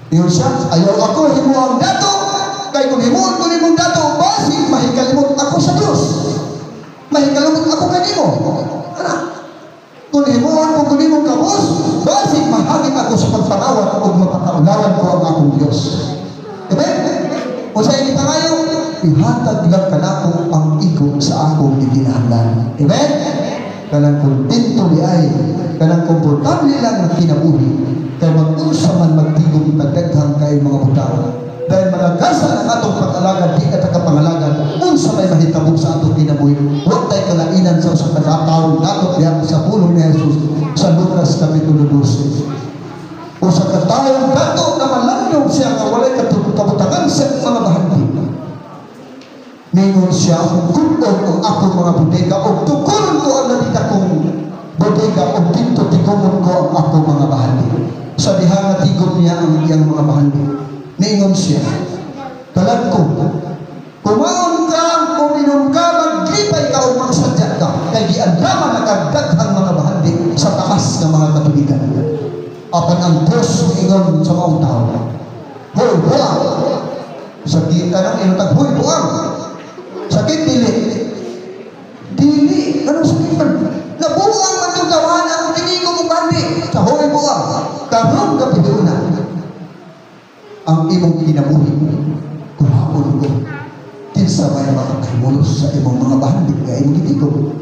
Ingon siya, "Ayaw ako himuang dato, kay kung himuon ko nimong dato, basig mahikalimot ako sa Diyos, mahikalimot ako kanimo." Ana, kung himuon ko kanimong kabus, basig mahagit ako sa pagpangawat ug mapakaulawan ko ang akong Diyos. Amen? O sa iyang ipangayo, ihatag lang kanako ang igo sa akong gikinahanglan. Amen? Kanang kontento di ay, kanang komportable lang ang kinabuhi, kay mag-unsa man magtigom tagdaghang kay mga butang. Dahil malagasan ang atong pag-alagad, di ka pangalagan, unsa may mahitabo sa atong kinabuhi. Huwag tayo kalainan sa usa ka tawo dato diha sa pulong ni Jesus sa Lucas Kapitulo 12. Usa ka tawo dato na malandong siya nga walay kabutangan sa mga bahandi. Ningon siya, "Akong gub-on ang akong mga bodega o tukuron ko ang labing akong bodega o didto tigumon ko ang akong mga bahandi." Sa diha nga tigom niya ang iyang mga bahandi, ningon siya, "Kalag ko, kumaon ka, uminom ka, maglipay ka o magsadya ka, kay giandaman na kag daghang mga bahandi sa taas ng mga katubigan." Apan ang Diyos ingon sa maong tao, "Hoy, buang!" Sakit ka ng inutag, "Hoy, buang!" Sakit, dili. Dili. Anong sakit man? Nabuang man itong tawahan ang tinigong mong bahandi. Sa hoy, buang. Karon gabi una, ang imong kinabuhi, kuhaon ko. Kinsa may makakahimulos sa imong mga bahandi nga imong gitigom?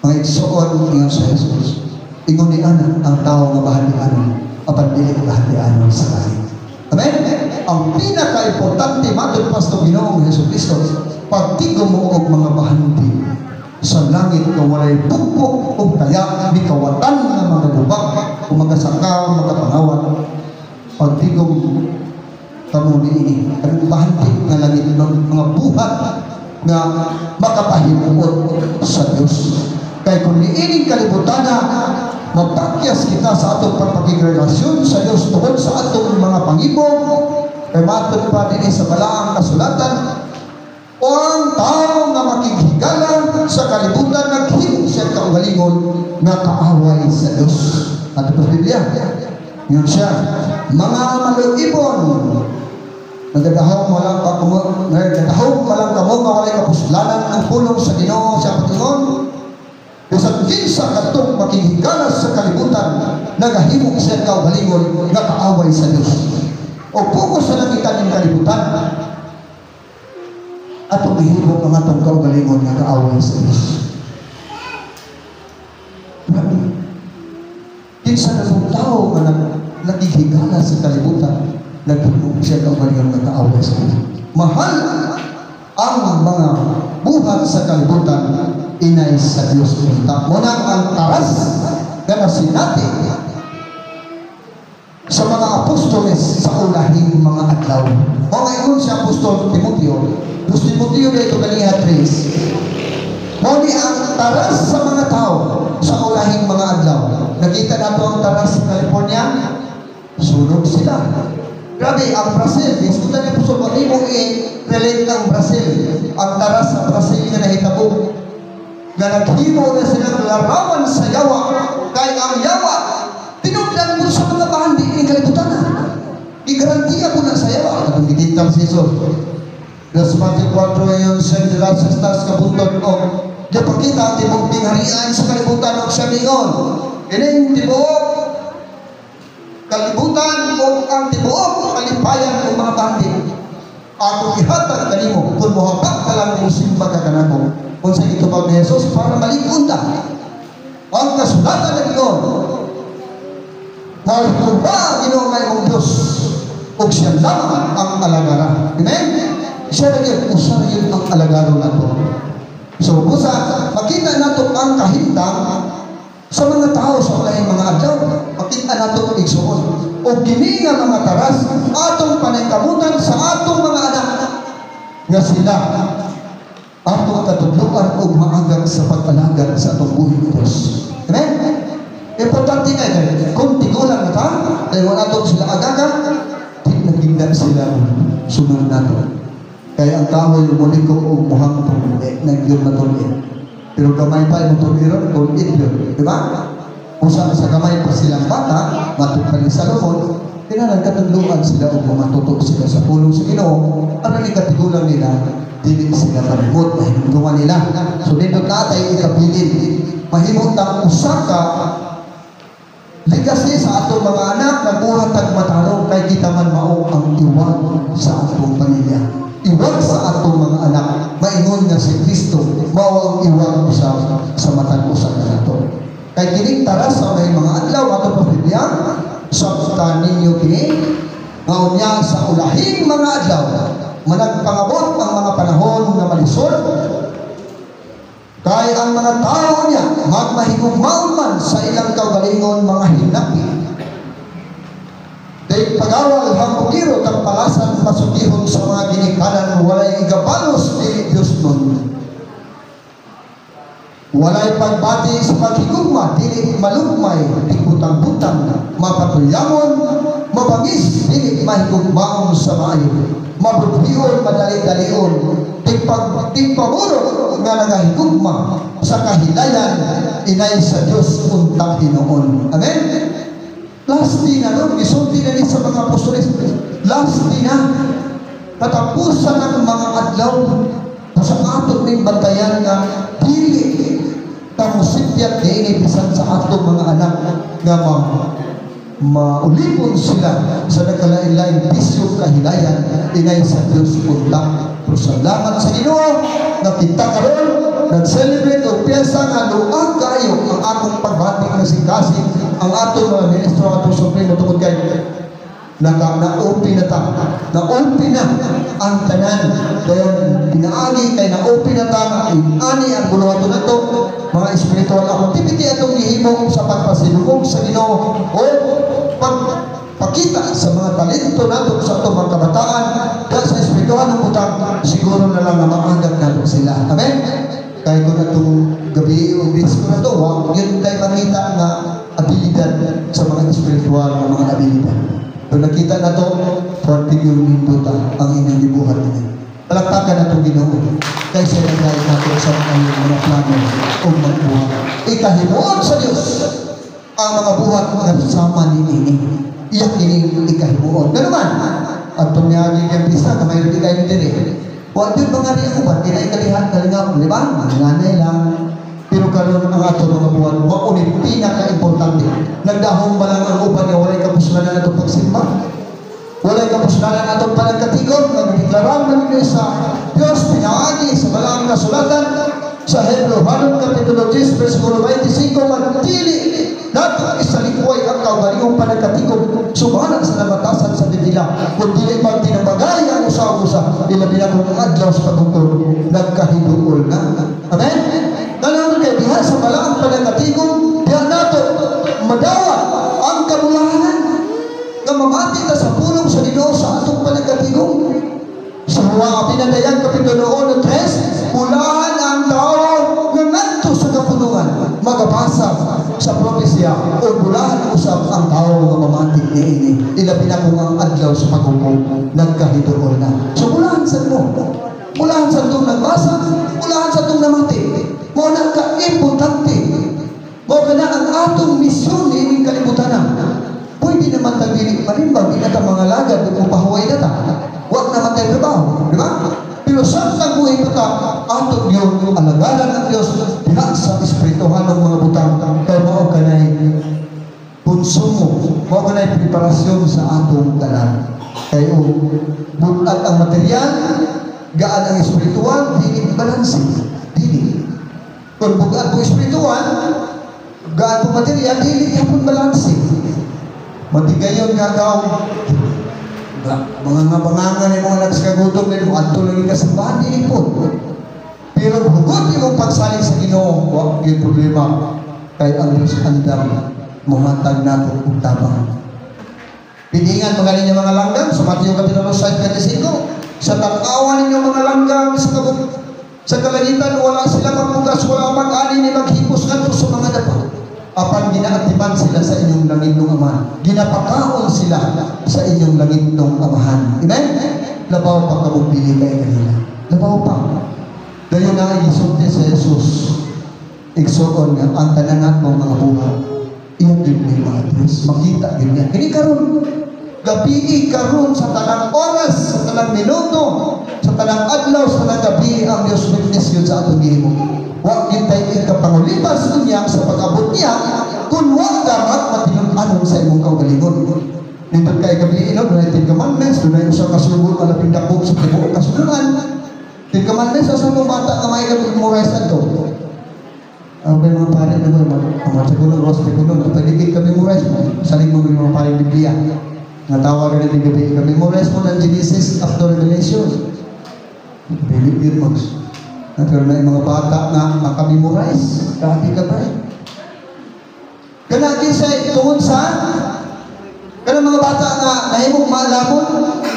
Mga igsoon, ingon sa Jesus, ingon ni ana ang tao nga bahandi-anon, apan dili bahandi-anon sa langit. Amen? Ang pinaka-importante matod pa sa Ginoong Hesus Kristo, pagtigom mo og mga bahandi sa langit nga walay bugkok o kaya ni kawatan nga mga gubak o mga saka mga pangawat. Pagtigom kamo niini ang bahandi nga langit ng mga buhat. nga makapahimuot sa Dios. Kay kung niining kalibutan na mapakyas kita sa atong pagpakigrelasyon sa Dios tungod sa atong mga pangibong, kay matod pa dinhi sa balaang kasulatan, o ang tao nga makighigala sa kalibutan naghimo siya kaugalingon nga kaaway sa Dios. Ato pa sa Biblia. Yun siya. Mga maluibon, nagdadahom malang kamo nga walay kapuslanan ang pulong sa Ginoo sa patingon. Bisan kinsa kadtong makighigala sa kalibutan nagahimo siya kaugalingon nga kaaway sa Dios. O pugos sa langitan ng kalibutan atong gihimo ang atong kaugalingon nga kaaway sa Dios. Grabe. Kinsa na itong tao nga naghihigala sa kalibutan, naghimo siya kaugalingon nga kaaway sa Dios. Mahal ang mga buhat sa kalibutan inay sa Dios unta. Muna ang taras nga nasinati sa mga apostoles sa ulahing mga adlaw. O ngayon si Apostol Timoteo, 2 Timoteo dito kaniya 3, mao ni ang taras sa mga tao sa ulahing mga adlaw. Nakita nato ang taras sa California, sunog sila. Grabe, ang Brazil, isutan ni Apostol, wag mo i-relate ang Brazil. Ang taras sa Brazil nga nahitabo, nga naghimo na silang larawan sa yawa, kay ang yawa, tinugdan mo sa mga bahandi ng kalibutan. Igarantiya ko na sa yawa. Katong gitintal si Jesus. Las Mateo 4 ngayon siya nila sa tas kabuton o gipakita ang tibuok gingharian sa kalibutan og siya mingon. Ining tibuok kalibutan o ang tibuok kalipayan ng mga bahandi. Ako ihatag kanimo kung mohabak ka lang kung simba ka kanako. Kung sa itubag ni Jesus para malikon ta. Ang kasulatan ng Ginoo, mahal ba Ginoo nga imong Diyos ug siya lamang ang alagara. Amen? Siya na yun, usa na yun ang alagaro nato. So, busa, makita nato ang kahimtang sa mga tao sa ulahing mga adlaw. Makita nato igsuon. O kini nga mga taras, atong paningkamutan sa atong mga anak nga sila atong katudloan og maagad sa pag-alagad sa atong buhi ni Diyos. Amen? Importante nga kay kung tigulang na ta, dahil wala atong sila agaga, di nagingdan sila sunod nato. Kaya ang kahoy muliko og muhangtong nagyod matun-it. Pero gamay pa imong tun-iron, tun-it yun. Di ba? Usa sa gamay pa silang bata, matod pa ni Salomon, kinahanglan katudloan sila og matuto sila sa pulong sa Ginoo, aron ni katigulang nila dili sila malimot, mahinumduman nila. So nindot natay ikabilin, mahimong tang usa ka legacy sa atong mga anak na buhat tag matarong kay kita man mao ang iwag sa atong pamilya. Iwag sa atong mga anak, maingon nga si Kristo mao ang iwag usab sa matag usa kanato. Kay kining taras sa may mga adlaw ato pa Biblia, sabta ninyo kini nga unya sa ulahing mga adlaw managpangabot ang mga panahon nga malisod. Kay ang mga tao niya magmahigugmaon man sa ilang kaugalingon mga hinapi. Dahil pagawal hambugiro tagpalasan pasugihon sa mga ginikanan walay igabalos dili Diyos nun. Walay pagbati sa paghigugma dili malugmay tigbutang-butang mapatulyamon mabangis dili mahigugmaon sa maayo. Mabudhion madali-dalion tigpamuro nga nagahigugma sa kahilayan inay sa Dios untang hinuon. Amen. Last day na no, gisulti na ni sa mga apostoles. Last day na katapusan ng mga adlaw sa ato ning bantayan nga dili tamusipyat niini bisan sa atong mga anak nga maulipon sila sa nagkalain-laing bisyo kahilayan inay sa Dios unta. Pero salamat sa Ginoo nga kita karon nag-celebrate og piyesta nga luag kaayo ang akong pagbati kasing-kasing ang atong mga ministro atong supremo tungod kay na-open na ta, na-open na ang tanan. Dayon pinaagi kay na-open na ta ani ang buluhaton nato mga espiritual activity atong gihimo sa pagpasilugog sa Ginoo o pagpakita sa mga talento nato sa atong mga kabataan sa espiritual. espiritual ng butang, siguro na lang na maagap nato sila. Amen? Kaya kung atong gabi o ko na to, wa yun tayo makita nga abilidad sa mga espiritual na mga abilidad. Kung nakita na to, forte yung nindota ang inyong gibuhat ninyo. Palakpakan na itong Ginoo. Kaysa nagdahil nato sa mga iyong mga plano o magbuhat. Ikahimuot sa Diyos ang mga buhat nga sama ni ini. Iyak ini ikahimuot. Ganun man, at tumiyagi kang pista, kamay rin kayo diri. Wa gyud mga riyan uban, di na ikalihan, kalingap, di ba? Nanay lang. Pero karon ang ato mga buhat, mao ni pinaka-importante. Nagdahom ba lang ang uban nga walay kapuslanan atong pagsimba? Walay kapuslanan atong panagkatigom, nagdeklarar man ninyo sa Diyos, pinaagi sa balaang kasulatan, sa Hebreo, Hanon Kapitulo 10, versikulo 25, manatili nato isalikway ang kaugalingong panagkatigom, sumala sa nabatasan sa Biblia, kung dili man tinambagay ang usa-usa, ilabi na kung ang adlaw sa paghukom, nagkahiduol na. Amen? Ganun kay diha sa balaang panagkatigom, diha nato madawat ang kabulahanan nga mamati ta sa pulong sa Ginoo sa atong panagkatigom. Sa mga pinadayan, Kapitulo 1, 3, bulahan ang tao nga ngadto sa kapunungan, magabasa sa propesya, o bulahan usab ang tao nga mamati niini. Ilabi na kung ang adlaw sa paghukom, nagkahiduol na. So bulahan sa mo. Bulahan sa itong nagbasa, bulahan sa itong namati. Mao na ka-importante. Mao ka na ang atong misyon niining kalibutan. Pwede naman tag dili marimbang, di na ta mga lagad, kung pahuway na ta. Huwag naman tayo trabaho, di ba? Pero sa buhay pa ta, ato yun, alagaran ang Diyos, diha sa espirituhan ng mga butang, kay mao kanay konsumo, mao kanay preparasyon sa atong tanan. Kay o, bugat ang material, gaan ang espiritual, dili balanse, dili. Kung bugat po espiritual, gaan po material, dili yapon balanse. Matigayon nga kaw, mga nga bangangan ni mga nagskagutom ni mo adto lagi ka simbahan, dili po. Pero hugot imong pagsalig sa Ginoo, wa gyud problema kay ang Dios andam mohatag nato og tabang. Piningan mga ninyo mga langgam sa Mateo Kapitulo 6:25, sa tan-awan ninyo mga langgam sa kabuk sa kalangitan, wala sila magbugas, wala mag-ani ni maghipos ngadto sa mga dapa. Apan ginaatiman sila sa inyong langitnong Ama. Ginapakaon sila sa inyong langitnong Amahan. Amen? Labaw pa kamong pili kay kanila. Labaw pa. Dayon na gisulti sa Jesus. Igsuon nga ang tanan nato mga buhat. Iyang gyud ni mga Diyos. Makita gyud niya. Kini karon gabi karon sa tanang oras, sa tanang minuto, sa tanang adlaw, sa tanang gabi ang Diyos witness yun sa atong gihimo. Wa gyud tay ikapangulipas niya sa pag-abot niya kung wa dapat matinun-anon sa imong kaugalingon. Nindot kay gabi ino, dunay Ten Commandments, dunay usa ka sugo nga labing dako sa tibuok kasuguan. Ten Commandments sa mga bata nga may memorize adto. Ang may mga pare na mo, mga tigulo, ros tigulo, paligid ka memorize mo, salig mo yung mga pare Biblia. Nga tawag ka na gabi, ka memorize mo ng Genesis up to Revelation. Dili yun mo. Pero na yung mga bata na makamemorize, grabe ka ba? Kanagi sa tungod sa kanang mga bata nga nahimong maalamon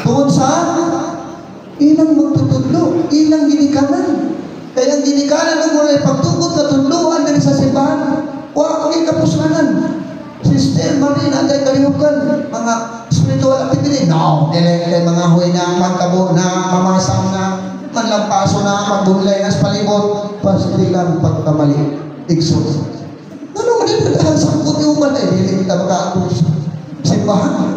tungod sa ilang magtutudlo, ilang ginikanan. Kaya ang ginikanan ng walay pagtugot na tudloan diri sa simbahan, wa kay kapuslanan. Sister Marina, atay kalihukan, mga spiritual activity. No, dili kay mga huy na magkabo na mamasang na manlampaso na magbunlay na sa palibot, pasti lang pagkamali. Igsoon. Ano man ito dahil sangkot yung balay, dili ta makaabot sa simbahan.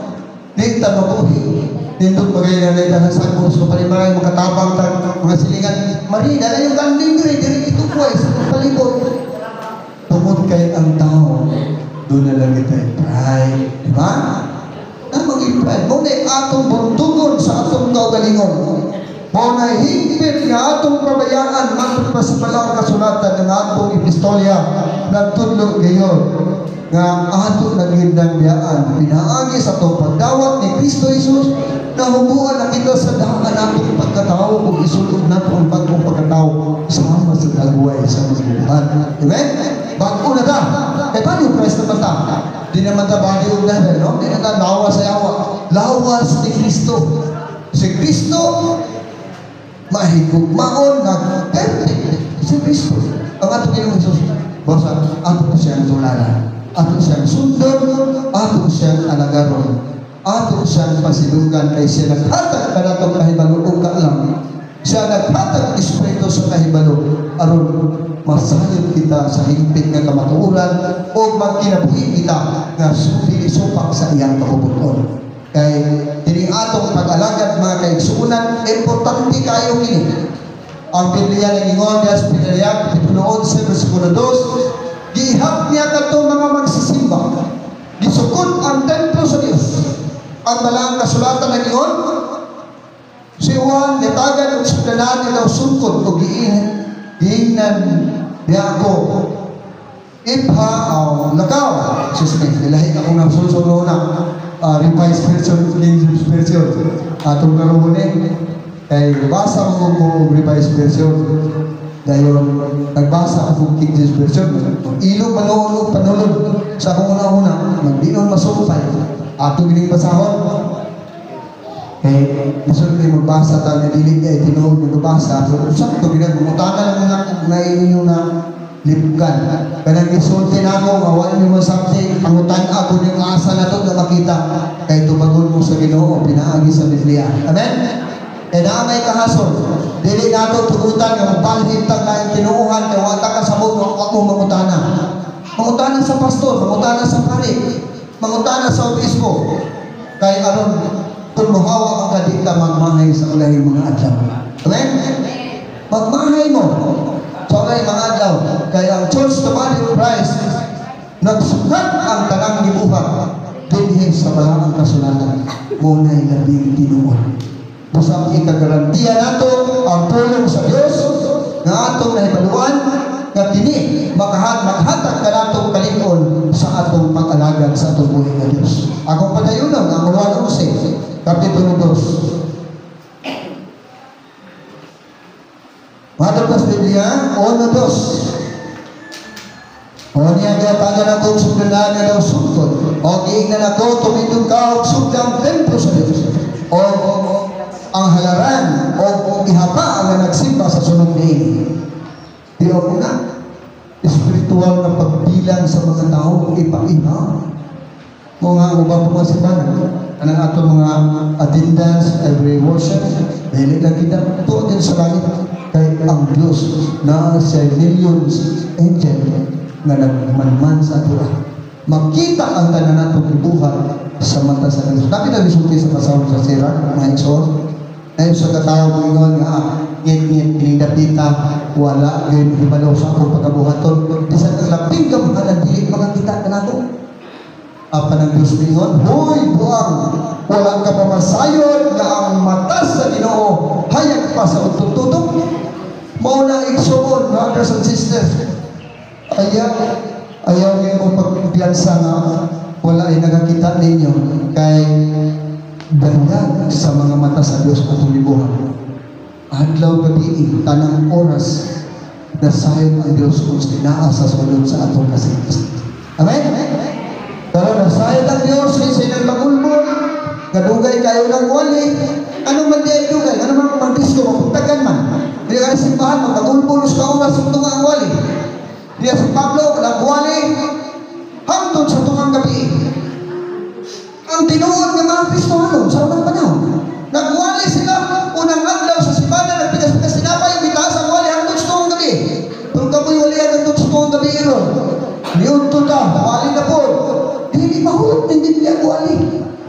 Dili ta mabuhi. Nindot bagay na dahil sangkot sa palimaray, makatabang ta, mga silingan. Marina na yung ganding diri, diri itukway sa palibot. Tungod kay ang tao, doon na lang ito pride. Di ba? Na maging pride. Muna atong buntugon sa atong kaugalingon. Mao na higpit nga atong pabayaan matod pa sa balaang kasulatan ng atong epistolya nagtudlo gayon nga ato na gyud ng biyaan pinaagi sa atong pagdawat ni Kristo Jesus nahubuan na kita sa daan atong pagkatao kung isulod nato ang bagong pagkatao sama sa dagway sa magbuhat. Amen? Bago na ta. Kay body of Christ naman ta. Di naman ta body of devil, no? Di na ta lawas sa yawa. Lawas ni Kristo. Si Kristo Mahigugmaon nga perfect si Kristo. Ang atong Ginoong Jesus. Basta ato siyang tularan. Ato siyang sundon, ato siyang alagaron. Ato siyang pasidunggan kay siya naghatag kanatong kahibalo ug kaalam. Siya naghatag espiritu sa kahibalo aron masayod kita sa hingpit nga kamatuoran o magkinabuhi kita nga dili supak sa iyang kabubut-on. Kay dili atong pag-alagad, mga kaigsuonan, importante kayo kini. Ang Biblia nag-ingon diya sa Pinayag, Kapitulo 11, versikulo 2, gihap niya kadtong mga magsisimba. Gisukod ang templo sa Dios. Ang balaang kasulatan nag-ingon, si Juan nitagan og sugdanan nga daw sungkod og giingnan niya ako, "Ipha o lakaw." Excuse me, ilahi akong nasulsol na Revised Version, King James Version. Atong karoon eh. Kay basa mo ko og Revised Version. Dayon, nagbasa ako King James Version. Ilo manood og panulod sa akong una-una, magdinon masumpay. Ato gining basahon. Kay lisod kay magbasa ta nga dili kay tinuod nga mabasa. So sakto gid mangutana lang mga na inyo na libugan. Kanang gisulti nako nga wa ninyo masabti, pangutan ako ning asa na to nga makita kay tubagon mo sa Ginoo pinaagi sa Biblia. Amen. Kay naa may kahasol. Dili nato tugutan nga mobalhin ta laing tinuohan kay wa ta kasabot, wa mo mangutana. Mangutana sa pastor, mangutana sa pari, mangutana sa obispo. Kay aron kung muhawa ka, di ka magmahay sa ulahing mga adlaw. Amen? Magmahay mo sa ulahing mga adlaw. Kay ang Church, the body of Christ, nagsukat ang tanang gibuhat dinhi sa balaang kasulatan. Muna'y labing tinuod. Busang ikagarantiya nato ang tulong sa Dios nga atong nahibaluan nga kini maghatag kanatong kalig-on sa atong pag-alagad sa atong buhi nga Dios. Akong padayunon ang Juan 11, Kapitulo 2. Madto sa Biblia, 1:2. O niya gatagan ako og sugdanan nga daw sungkod. O giingnan ako, tumindog ka og sugdang templo sa Dios. O ang halaran o ihapa ang nagsimba sa sunod niini. Di mo na espiritual na pagbilang sa mga tao ipaiha. Mga uba po mga simbahan, anang ato mga attendance every worship, dili lang kita tuod din sa langit kay ang Dios na sa millions angel nga nagmanman sa ato. Makita ang tanan natong gibuhat sa mata sa Dios. Dapit ang gisulti sa pasawon sa sira, mga igsoon. Nayo sa katawo moingon nga ngit-ngit kining dapita wala gyud hibalo sa akong pagabuhaton. Bisan ang labing kamahalan dili makakita kanato. Apan ang Dios miingon, "Hoy buang, wala ka pa masayod nga ang mata sa Ginoo hayag pa sa utok-tutok?" Mao na, igsoon, brothers and sisters. Ayaw, ayaw ngayon mo pagpiyansa nga wala ay nakakita ninyo kay dayag sa mga mata sa Dios atong gibuhat. Adlaw gabi, tanang oras, nasayod ang Dios kung sinaa sa sulod sa atong kasing. Amen? Pero nasayod ang Dios kay sa nagpagulbol, kadugay kayo ng wali, ano man di ay dugay, ano man magdisko, mapuntagan man. Di ka na simbahan, magpagulbol sa oras, tunga ang wali. Diya si Pablo, nagwali, hangtod sa tungang gabi. Ang tinuod ng mga Kristohano sa unang panahon. Nagwali sila unang adlaw sa simana, nagpikas-pikas sinapay, bitaas ang wali hangtod sa tungang gabi. Pero kamoy wali hangtod sa tungang gabi iron. Niudto ta, wali na po. Dili mahulog ng Biblia ang wali.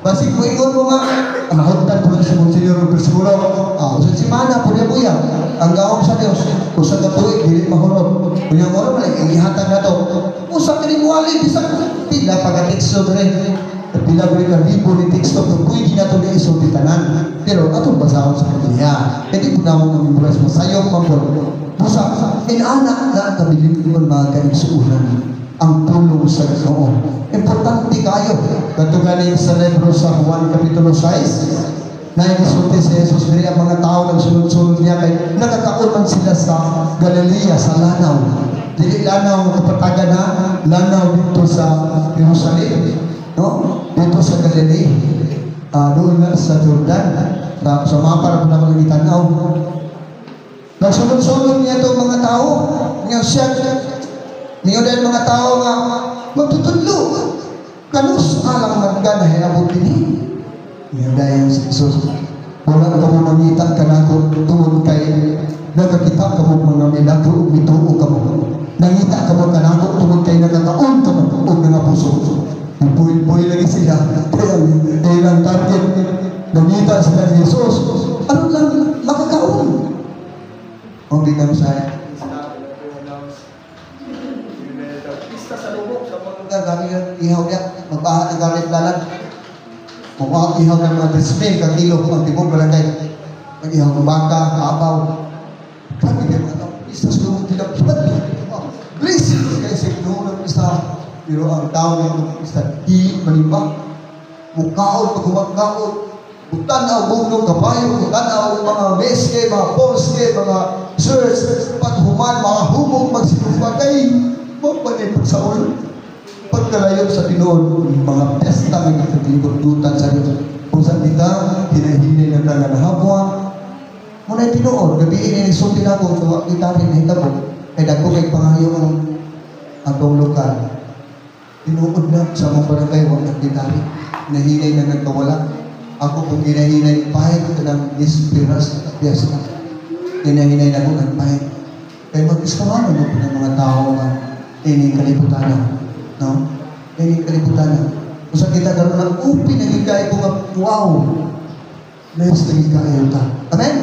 Basig mo ingon mo nga, mahuntan po si Monsignor Bersigulo. Sa simana, punya-puya, ang gahom sa Dios, usa ka tuig, dili mahurot. Kunya mo man, ang gihatag na to. Usa kini wali, bisag pila pagka-teksto dre. Pila ko ka libo ni teksto, pero pwede na to ni isulti tanan. Pero atong basahon sa Biblia. Hindi po na mo memorize mo, sayop man po. Busa, inana na ang kabilin mga kaigsuunan ang tulong sa Ginoo. Importante kayo. Kadto gani sa libro sa Juan Kapitulo 6, na inisulti si Jesus diri ang mga tao nagsunod-sunod niya kay nakakaon man sila sa Galilea, sa Lanaw. Dili Lanaw nga kapatagan na, Lanaw dito sa Jerusalem, no? Dito sa Galilea. Doon na sa Jordan. Sa mapa ra na lang gitanaw. Nagsunod-sunod niya itong mga tao. Nga siya, niyo dahil mga tao nga magtutudlo. Kanus alang man ka nahiabot dinhi. Niyo dahil si Jesus, wala ka mo mangita kanako tungod kay nagakita ka mo mga milagro ug mituo ka mo. Nangita ka mo kanako tungod kay nakakaon ka mo ug nangabusog. Buhay-buhay lagi sila. Kaya ilang target, nangita sila ni Jesus. Ano lang makakaon? Ang bigam sa Pista sa lubok sa mga lugar, gami yung ihaw niya, magbaha ng galit lalan. Mukha ihaw ng mga 3,000 ka kilo ang tibok barangay. Mag-ihaw ng baka, abaw. Grabe kayo mga tao, pista sa lubok nila. Blessings kayo sa Ginoo ng pista. Pero ang tao ng pista, di manimba. Mukaon, pag humagkaon, tanaw bugno kabayo, tanaw mga meske, mga polske, mga shirts, paghuman, mga humog, magsinubagay, mapanipag sa ulo. Pagkalayo sa tinuod, mga pesta nga gikatilibot-dutan sa Diyos. Kung saan kita, hinahinay na taga nahabwa, muna tinuod, gabi ini sulti na ako, so kita rin nahitabo, kay dagko kay pangayo ang atong lokal. Tinuod na sa mga barangay, huwag nagtitari. Hinahinay na nagkawala. Ako kung hinahinay pahit ka ng dispiras at piyesta. Hinahinay na ko nagpahit. Kaya mag-iskawan mo po ng mga tao nga ining kalibutan na. No? Ining kalibutan na. Kung sa kita karoon ng upi nagigay ko nga, wow! Bless nagigay ta. Amen?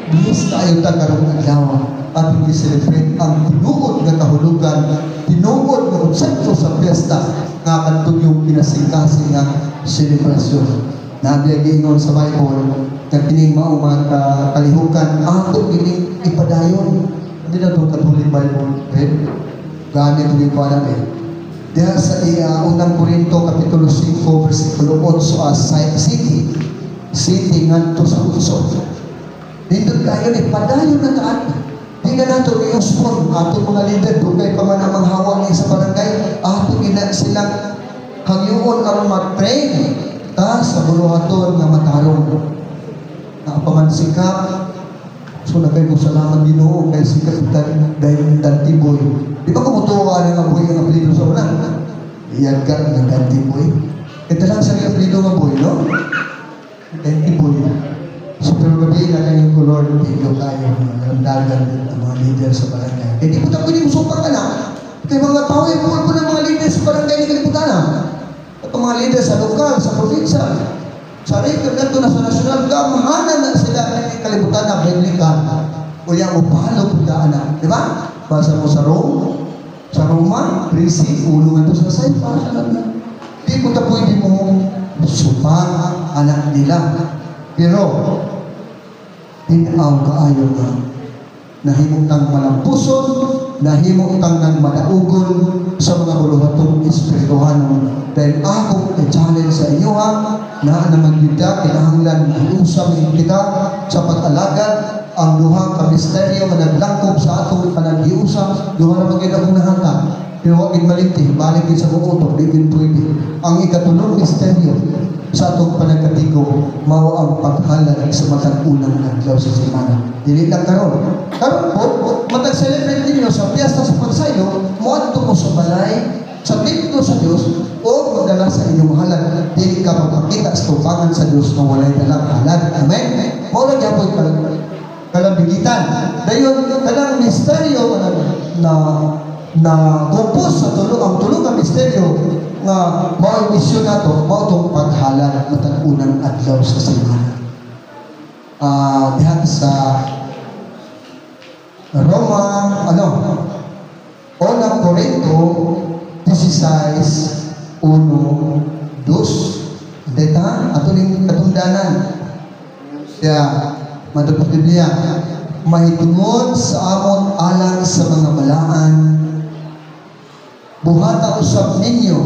Bless tayo ta karoon adlaw. Ating i-celebrate ang tinuod nga kahulugan, tinuod nga konsepto sa piyesta nga kadtong yung kinasing-kasing nga selebrasyon. Nabi giingon sa Bible nga kining mao mga kalihukan ato kining ipadayon. Hindi na itong Catholic Bible, right? Gamit ito yung alam eh. Diha sa unang Korinto, Kapitulo 5, versikulo 8, city. City ngadto sa 8. Dito tayo, ipadayon na taan. Di na nato i-uspon atong mga leader, dugay pa man ang mga hawa ni sa barangay, ato gina silang hangyoon aron ma-train ta sa buluhaton nga matarong. Nakapamansikap. So nagkay ko salamat Ginoo kay si Kapitan dahil Dantiboy. Di ba kumutuwa na nga boy ang apelyido sa una? Iyan ka nga Dantiboy. Ito lang sa apelyido nga boy, no? Dantiboy. So pero gabi na kayo ko Lord, thank you kayo mga dagan ng mga leader sa barangay. Eh di po tayo pwede usupang ka na. Kaya mga tao, eh, po ng mga leader sa barangay ni kalibutan na. At ang mga leader sa lokal, sa probinsya, sa region, ganito na sa nasyonal, gamahanan na sila ng kalibutan na biblika. Kuya mo, palo po na. Di ba? Basa mo sa Rome, sa Roma, 13, ulo nga ito sa 6, basa lang na. Di po ta pwede mo supang anak nila. Pero, tinaw kaayo nga, nahimong tang malampuson, nahimong tang nang madaugon sa mga buluhatong espirituhanon. Dahil akong i-challenge sa inyo ha, na naman kita, kinahanglan usap kita sa pag-alagad ang duha ka misteryo nga naglangkob sa atong panaghiusa, duha na magyud akong nahatag. Pero wa gid malinti, balik gid sa buong utok, di gid pwede. Ang ikatulong misteryo sa atong panagkatigo, mao ang paghalad sa matag unang adlaw sa semana. Dili lang karon. Karon po, matag celebrate ninyo sa piyesta sa pagsaylo, moadto mo sa balay, sa templo sa Dios o magdala sa inyong halad. Dili ka magpakita sa tubangan sa Dios nga walay dalang halad. Amen? Mao ra gyapon kalambigitan. Dayon kanang misteryo na na kumpos sa tulo ang tulo ka misteryo nga mao ang misyon nato, mao tong paghalad matag unang adlaw sa semana. Diha sa Roma, ano? Unang Korinto 16, 1, 2. Deta, ato ning katundanan. Siya, matupos Biblia, mahitungod sa amon alang sa mga balaan, buhata usab ninyo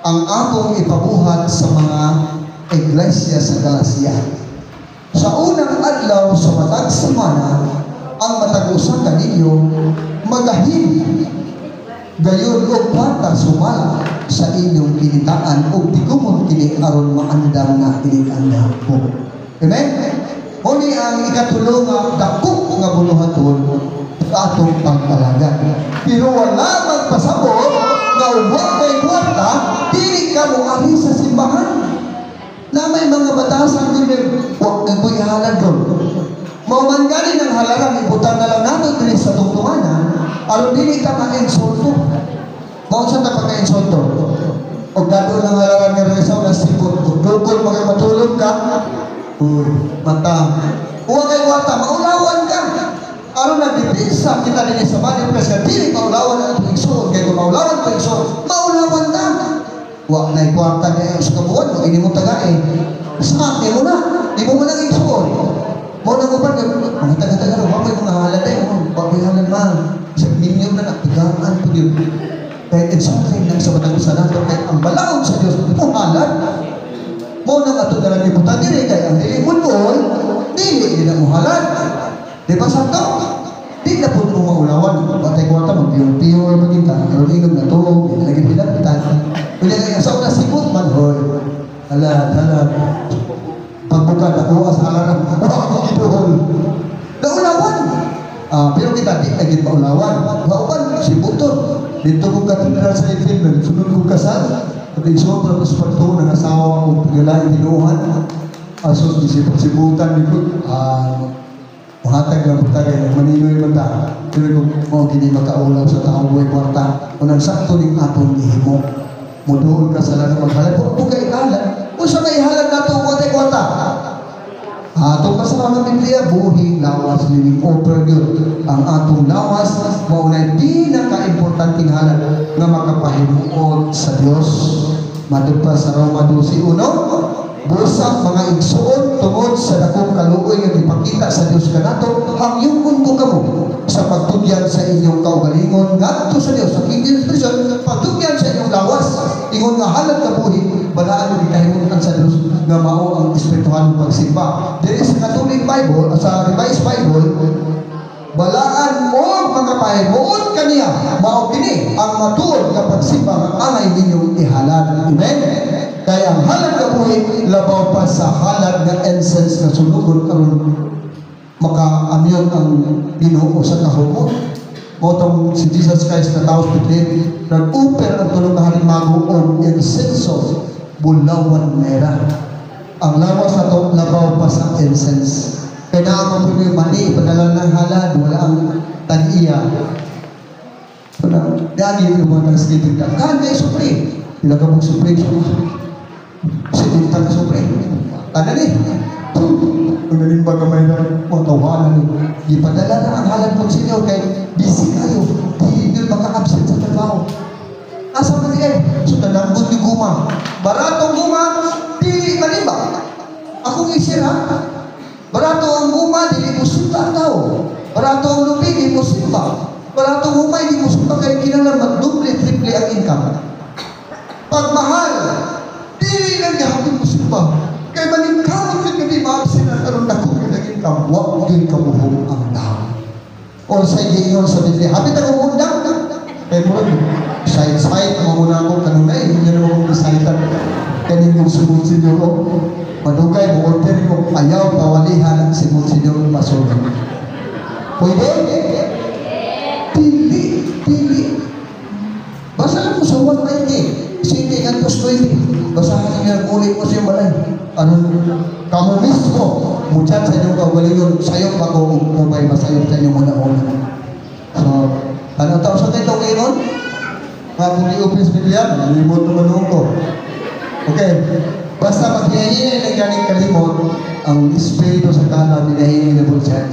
ang akong ipabuhat sa mga iglesia sa Galacia. Sa unang adlaw sa matag semana, ang matag usa kaninyo magahin gayon og kwarta sumala sa inyong kinitaan og tigumon kini aron maandam na kini andam ko. Amen? Mao ni ang ikatulo nga dako nga buluhaton sa atong pag-alagad. Pero wala magpasabot nga wa kay kwarta, dili ka moari sa simbahan. Na may mga batasan din, wa kay mo'y halad ron. Mao man gani ng halaran, ibutang na lang nato diri sa tungtunganan, aron dili ka ma-insulto. Mao sa ta pagka-insulto? Og dado ng halaran nga rin sa sipot, ug dukol mga matulog ka, uy, mata. Uwa kay kwarta, maulawan ka. Aron nagdepensa kita dinhi sa body of Christ, nga dili maulawan ang atong igsoon, kay kung maulawan ang igsoon, maulawan ta. Wa na'y kwarta niya sa kabuan, kung ini mo tagae. Sa akin mo na, di mo man ang igsoon. Mao nang uban, mga taga-taga, wa may mga halad eh, wa may halad man. Sa minyo na nagtagaan po yun. Kaya insulting lang sa matag usa nato, kay ang balaod sa Diyos, muhalad. Mao nang ato na lang ibutan diri, kay ang dili mudol, dili din ang muhalad. Di ba sakto? Di na po mo maulawan. Batay kwarta, magpiyong-piyong magita. Karon inom na to, lagi pinagtan. Pwede nga sa una sipot man, hoy. Halad, halad. Pagbuka, nakuha sa halaran. Wala ko giduhol. Naulawan. Pero kita di na gid maulawan. Mauban, sibuton. Dito kong katedral sa Eiffel, nagsunod kong kasal. At igsoon pa sa pagtuo ng asawa o paglain tinuhan. Asos, disipot-sibutan ni ko. Muhatag lang po tagay, maninoy man ta. Pero kung mao gini makaulaw sa taong buhay kwarta, unang sakto ning atong gihimo. Muduol ka sa lanang maghalad. Huwag mo ka ihalad. Unsa may ihalad nato kung atay kwarta? Atong pa sa mga Biblia, buhi, lawas, living offer yun. Ang atong lawas, mao na pinaka-importanting halad nga makapahimuot sa Dios. Matod pa sa Roma 12:1, busa mga igsuon tungod sa dakong kaluoy nga gipakita sa Dios kanato, hangyugon ko kamo sa pagtugyan sa inyong kaugalingon ngadto sa Dios. Sa King James Version, pagtugyan sa inyong lawas, ingon nga halad kabuhi, balaan ug gikahimutan sa Dios nga mao ang espirituhanong pagsimba. Diri sa Catholic Bible, sa Revised Bible, balaan og makapahimuot kaniya, mao kini ang matuod nga pagsimba nga angay ninyong ihalad. Amen. Kaya ang halad nga buhi labaw pa sa halad nga incense nga sunugon aron makaamyon ang Ginoo sa kahumot. Mao tong si Jesus Christ na taos Bethlehem, nag-offer ang tulong ka haring mago og insenso, bulawan mera. Ang lawas na to labaw pa sa incense. Kaya naa man po yung mani, padala ng halad, wala ang tag-iya. So na, dali yung mga thanksgiving ka. Kan kay supri. Pila ka mong supri? 70 ka supri. Tanan eh. Kung nalimba kamay na, matawanan eh. Ipadala na ang halad po sa inyo kay busy kayo. Di yun maka-absent sa trabaho. Asa man di ay? So nanambot yung guma. Baratong guma, dili malimba. Akong isir ha. Barato ang guma, dili mo simba ang tao. Barato ang lupi, di mo simba. Barato ang humay, di mo simba. Kaya kinahanglan magdoble, triple ang income. Pagmahal, dili lang gihapon mo simba. Kaya maningkamot yun nga di ma-absent ang karon dako yun ang income. Wa yun kabuhong ang tao. O sa giingon sa Biblia, hapit ako undang. Kaya mo, side-side, mamuna ako kanunay, hindi na akong bisaitan. Kanin yung si Monsignor, oh, madugay, mo-order yung ayaw, pawalihan si Monsignor Pasulod. Pwede? Pili, pili. Basahan mo sa 190, City Cantos 20. Basahan niyo ang uli mo siya balay. Ano, kamo mismo, muchat sa inyong kaugalingon, sayop ako, umay masayop sa inyong una-una. So, ano tao sa itong ingon? Nga kung i-open sa Biblia, nalimot naman noon ko. Okay, basta maghihingi ng ganing kalimot, ang espiritu sa kalam, hinahingi na po siya.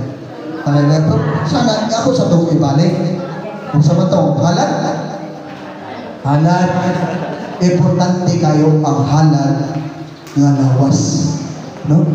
Pero sana ako sa itong ibalik. Kung sa matong halad, halad, importante kayo ang halad nga lawas. No?